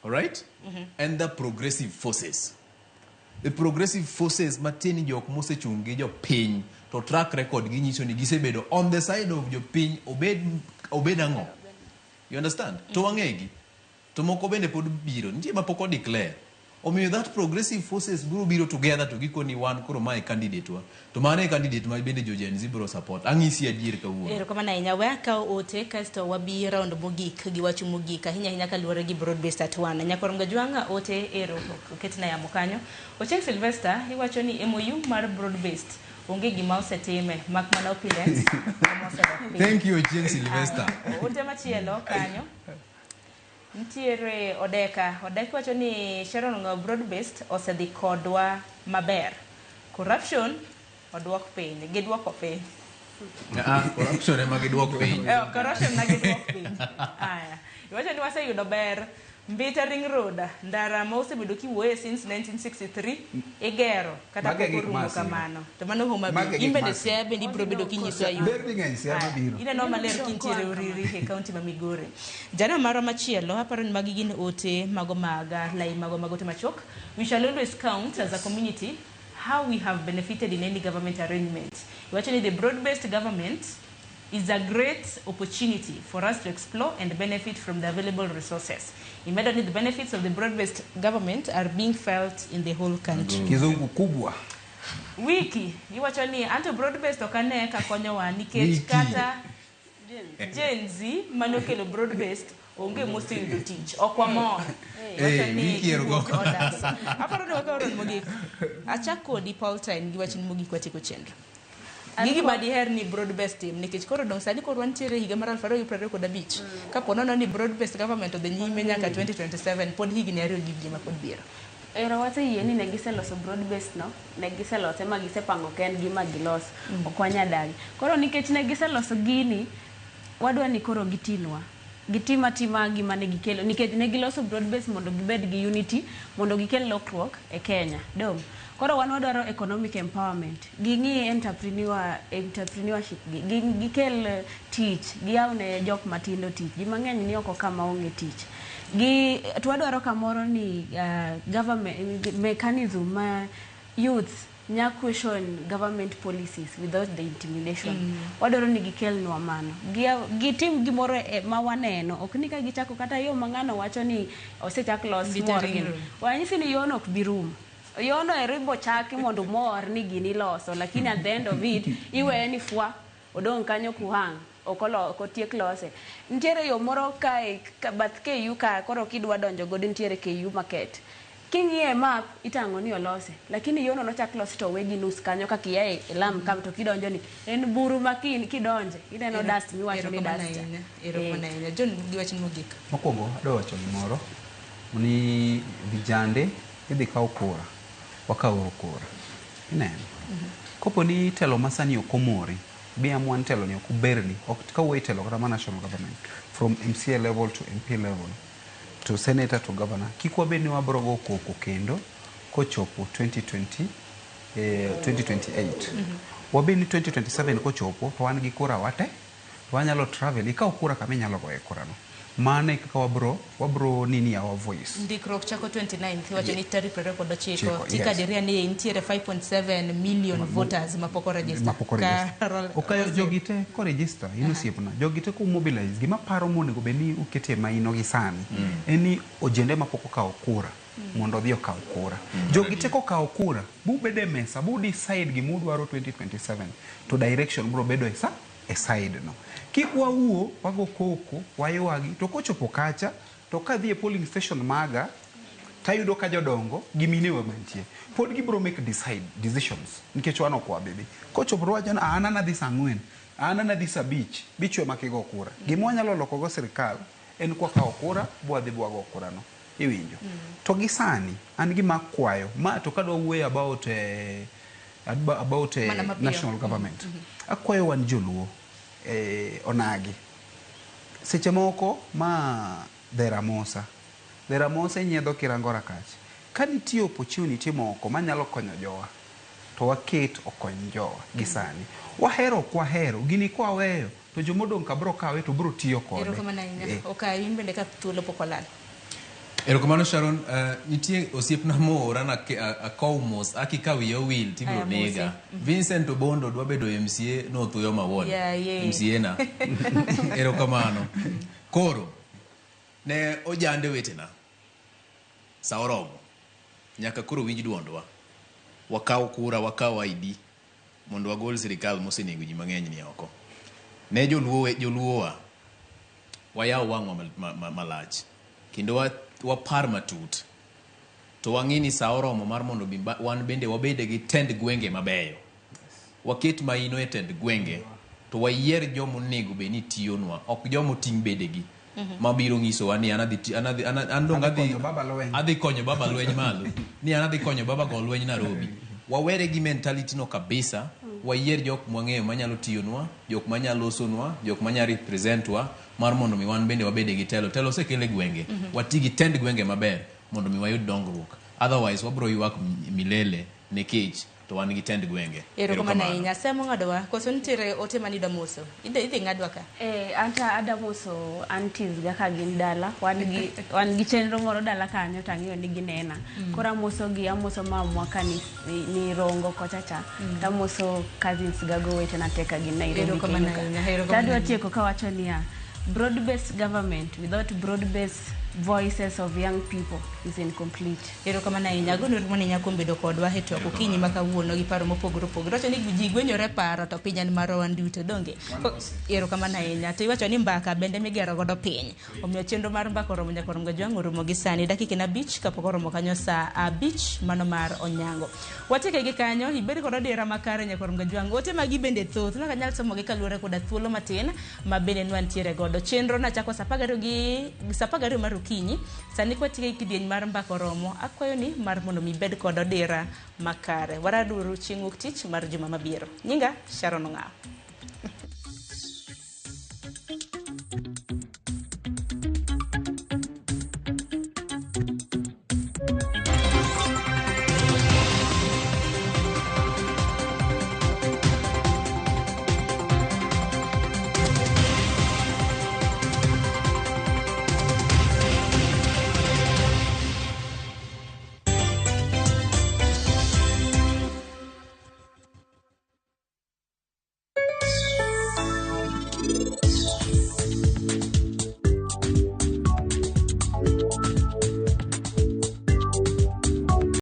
all right? And the progressive forces. The progressive forces matieni jok mosechung' gi jopiny to track record ginyiso ni gisebedo on the side of jopiny obed ang'o? You understand? To wang'egi. To moko bende pod biro. Nitie ma pok o declare. Omiyo that progressive forces biro biro together to gikoni wan koro mae candidate wa. To mano e candidate ma bende jo Gen Z biro support. Ang'isi adier kawuono. Erokamano ahinya. We akaw ote kasto wabi round mogik gi wach mogik ahinya ahinya kaluwore gi broad based at one. Nyakwar Mgajwang'a ote ero oketna yamo kanyo. Ochieng' Sylvester iwacho ni MOU mar broad based onge gima osetime mak mana opulence ema osedok piny. Thank you Ochieng' Sylvester. Ote machielo kanyo nitiere Odeka. Odeka wacho ni Sharon Ong'awo broad based osedhi kodwa maber. Corruption oduok piny, giduoko piny. Corruption ema giduok piny. Corruption na giduok piny. Aya. Iwacho ni waseyudo ber. Mbita Ring Road, ndara ma osebedo kiwuoye since 1963 igero kata Mage pok gik orumo masiro. kamano. To mano Homa Bay. Mage In gik bende masiro. Siaya bende ibiro bedo kinyiso ayu. Ber dhi ng'eny Siaya mabiro. Ineno maler kintiere Uriri e kaunti ma Migori. Jana marwa machielo aparo ni magi gin ote mago mag lai mago mag ote machuok. We shall always count as a community how we have benefited in any government arrangement. Iwacho ni the broad-based government is a great opportunity for us to explore and benefit from the available resources. Immediately, the benefits of the broad-based government are being felt in the whole country. Kizungu kubwa. Wiki, iwacho ni anto broad-based ok ane ka konyowa nikech Wiki. kata Gen Z manokelo broad-based onge moseyudo tich. Ok wamor. Iwacho ni Wiki ero go. iwuok odasa. Aparo ni wakawo round mogik. Achak kodi Paul Time gi wachni mogik watieko chenro. Gigi ma diher ni broad based tim nikech koro dong sani koro wantiere higa mar 2025 kapo nono ni broad based government odhi nyime nyaka 2027 pod higni 2 gi wiye ma pod biro. Ero waseyie ni ne giseloso broad based no, ne giselose ma gisepango kendgi ma giloso. Ok wanyal dagi. Koro nikech ne giseloso gini, wadwa ni koro gitinwa. Gitim atima gima ne gikelo nikech ne giloso broad base mondo gibed gi unity mondo gikel lokruok e Kenya. Dong. Koro wan wadwaro economic empowerment. Ging'i entrepreneurship gi. Gikel tich, giyaw ne jok matindo tich. Ji mang'eny ni oko kama onge tich. Gi to wadwaro kamoro ni government mechanism ma youth nya question government policies without the intimidation. Wadwaro ni gikelnwa mano. Gitim gimoro ma waneno. Ok ni ka gichako kata yo ma ng'ano wacho ni osechak los Mbita mor Ring gini. Road. Wanyisi ni yono ok bi rumo. Yono ero ibo chaki mondo mor ni gini iloso, lakini at the end of it iweye ni fwa odong' kanyo kuhang'. Ok ok otiek lose. Nitiere yo moro kae bath KU ka koro kidwa donjo godo nitiere KU market. King'iye e map itang'o ni olose, lakini yono nochak losi to owe gi nus kanyo kaka ia e lam kam to kidonjo ni en buru ma kidonje ineno dust miwacho ni dust. Erokamano ahinya. John, gi wachni mogik. Mokwongo adwa wacho gimoro ni vijande idhi kaw kura, wakaw kura. Ineno? Kopo ni telo masani ok omori, BM1 telo ni ok oberni, ok kawuoyo e telo kata ma national government, from MCA level to MP level, to senator to governor, kik wabed ni wabro go koko kendo kochopo 2020, 2028. Wabed ni 2027 kochopo to wan gi kura wate, to wanyalo travel, ikaw kura kama inyalo goye kura no. Mano e kaka wabro nini our voice. Ndikruok chako 29th, iwacho ni tarik 29. Chiko, yes. Tikadiria ni nitiere 5.7 million voters mapok oregister. Mapok oregister. Okayo jogi te koregister, in osiepna, jogi te kumobilize, gima paro monego bed ni uketie maino gi sani, en ni ojende mapok okawo kura, mondo odhi okaw kura. Jogi te kokawo kura, bubed e mesa, bu decide gima udwaro 2027, to direction biro bedo e side no. Kik wawuo, wago koko, waywagi, to kochopo kacha, to kadhi e polling station maga, tayudo ka jodongo gi minewa mantie pod gibiro make decide decisions nikech wan ok wabebe kochopo to wacho ni an anadhi saa 4 an anadhi saa 5 bichwe makigo kura. Gima wanyalo loko go sirikal en kwakawo kura bwadhi bwago kura no iwinjo. To gi sani an gima akwayo ma to kadwa wuoyo about national government, akwayo wan joluo onagi seche moko ma dheramosa dheramosa inyiedho kirango rakach ka nitie opportunity moko manyalo konyo jowa to waket okony jowa gi sani wahero ok wahero gini kwaweyo to jomodong' ka bro kawe to bro tiyo kode. Erokamano ahinya. Okayo in bende ka thuolo pok olal. Erokamano Sharon, nitie osiepna moora na akow mos aki ka wiya owil tibiro nega. Vincent Obondo dwa bedo MCA North Uyoma Ward. MCA na. Erokamano. Koro ne ojande wetena. Sa oromo. Nyaka koro winj duondwa. Wakaw kura, wakaw ID mondo wagol sirikal mosenego ji mang'eny ni oko. Ne joluowa wayaw wang'wa malach kendo wapar matut to wang'e ni sa oromo mar mondo wan bende wabede gi tend gwenge mabeyo. Waket maino e tend gwenge to wayier joma onego bed ni tiyonwa, ok joma oting' bedegi mabiro nyisowa ni an adhi konyo baba lweny malo, ni an adhi konyo baba go lweny Nairobi. Wawere gi mentality no kabisa, wayier jok mwang'eyo manyalo tiyonwa, jok manyalo losonwa, jok manyalo representwa mar mondo mi wan bende wabede gi telo. Telo osekele gwenge, wati gi tend gwenge maber mondo mi wayud dongruok. Otherwise wabro ywak milele nikech to wan gi tend gwenge. Erokamano ahinya. Semo ng'adowa koso nitiere ote mani idwa moso? Idhi ng'adwa ka? Anta adwa moso aunties ga ka gin dala. Wan gi chenro moro dala kanyo to ang'eyo ni ginena. Koro amoso gi, amoso mamwa ka ni Rongo kocha cha. To amoso cousins ga go wetena te ka gin Nairobi. Erokamano ahinya. To adwa tieko kawacho niya, broad-based government without broad-based voices of young people is incomplete. Erokamano ahinya. Agoni erokamano ahinya kuom bedo kodwa e twak okinyi ma kawuono gi paro mopogore opogore. Wacho ni ji gwenyore paro to piny en marwa wan duto, donge? Erokamano ahinya. To iwacho ni mbaka bende migero godo piny. Omiyo chenro mar mbaka oromo nyaka oromo gajwang' orumo gi sani dakika 5 kapok oromo kanyo saa 5 mano mar onyango. Watieke gi kanyo, ibed kod odira makare nyaka oromo gajwang'. Ote magi bende thoth, nok anyal somogi kaluwore koda thuolo matin ma bende nwantiere godo. Chenro nachako saa 12 mar okinyi. Sani kwatieke gi kidieny mar mbaka oromo, akwayo ni mar mondo mi ibed kod odira makare. Waraduru chieng' wuok tich mar juma mabiro. Nyinga Sharon Ong'awo.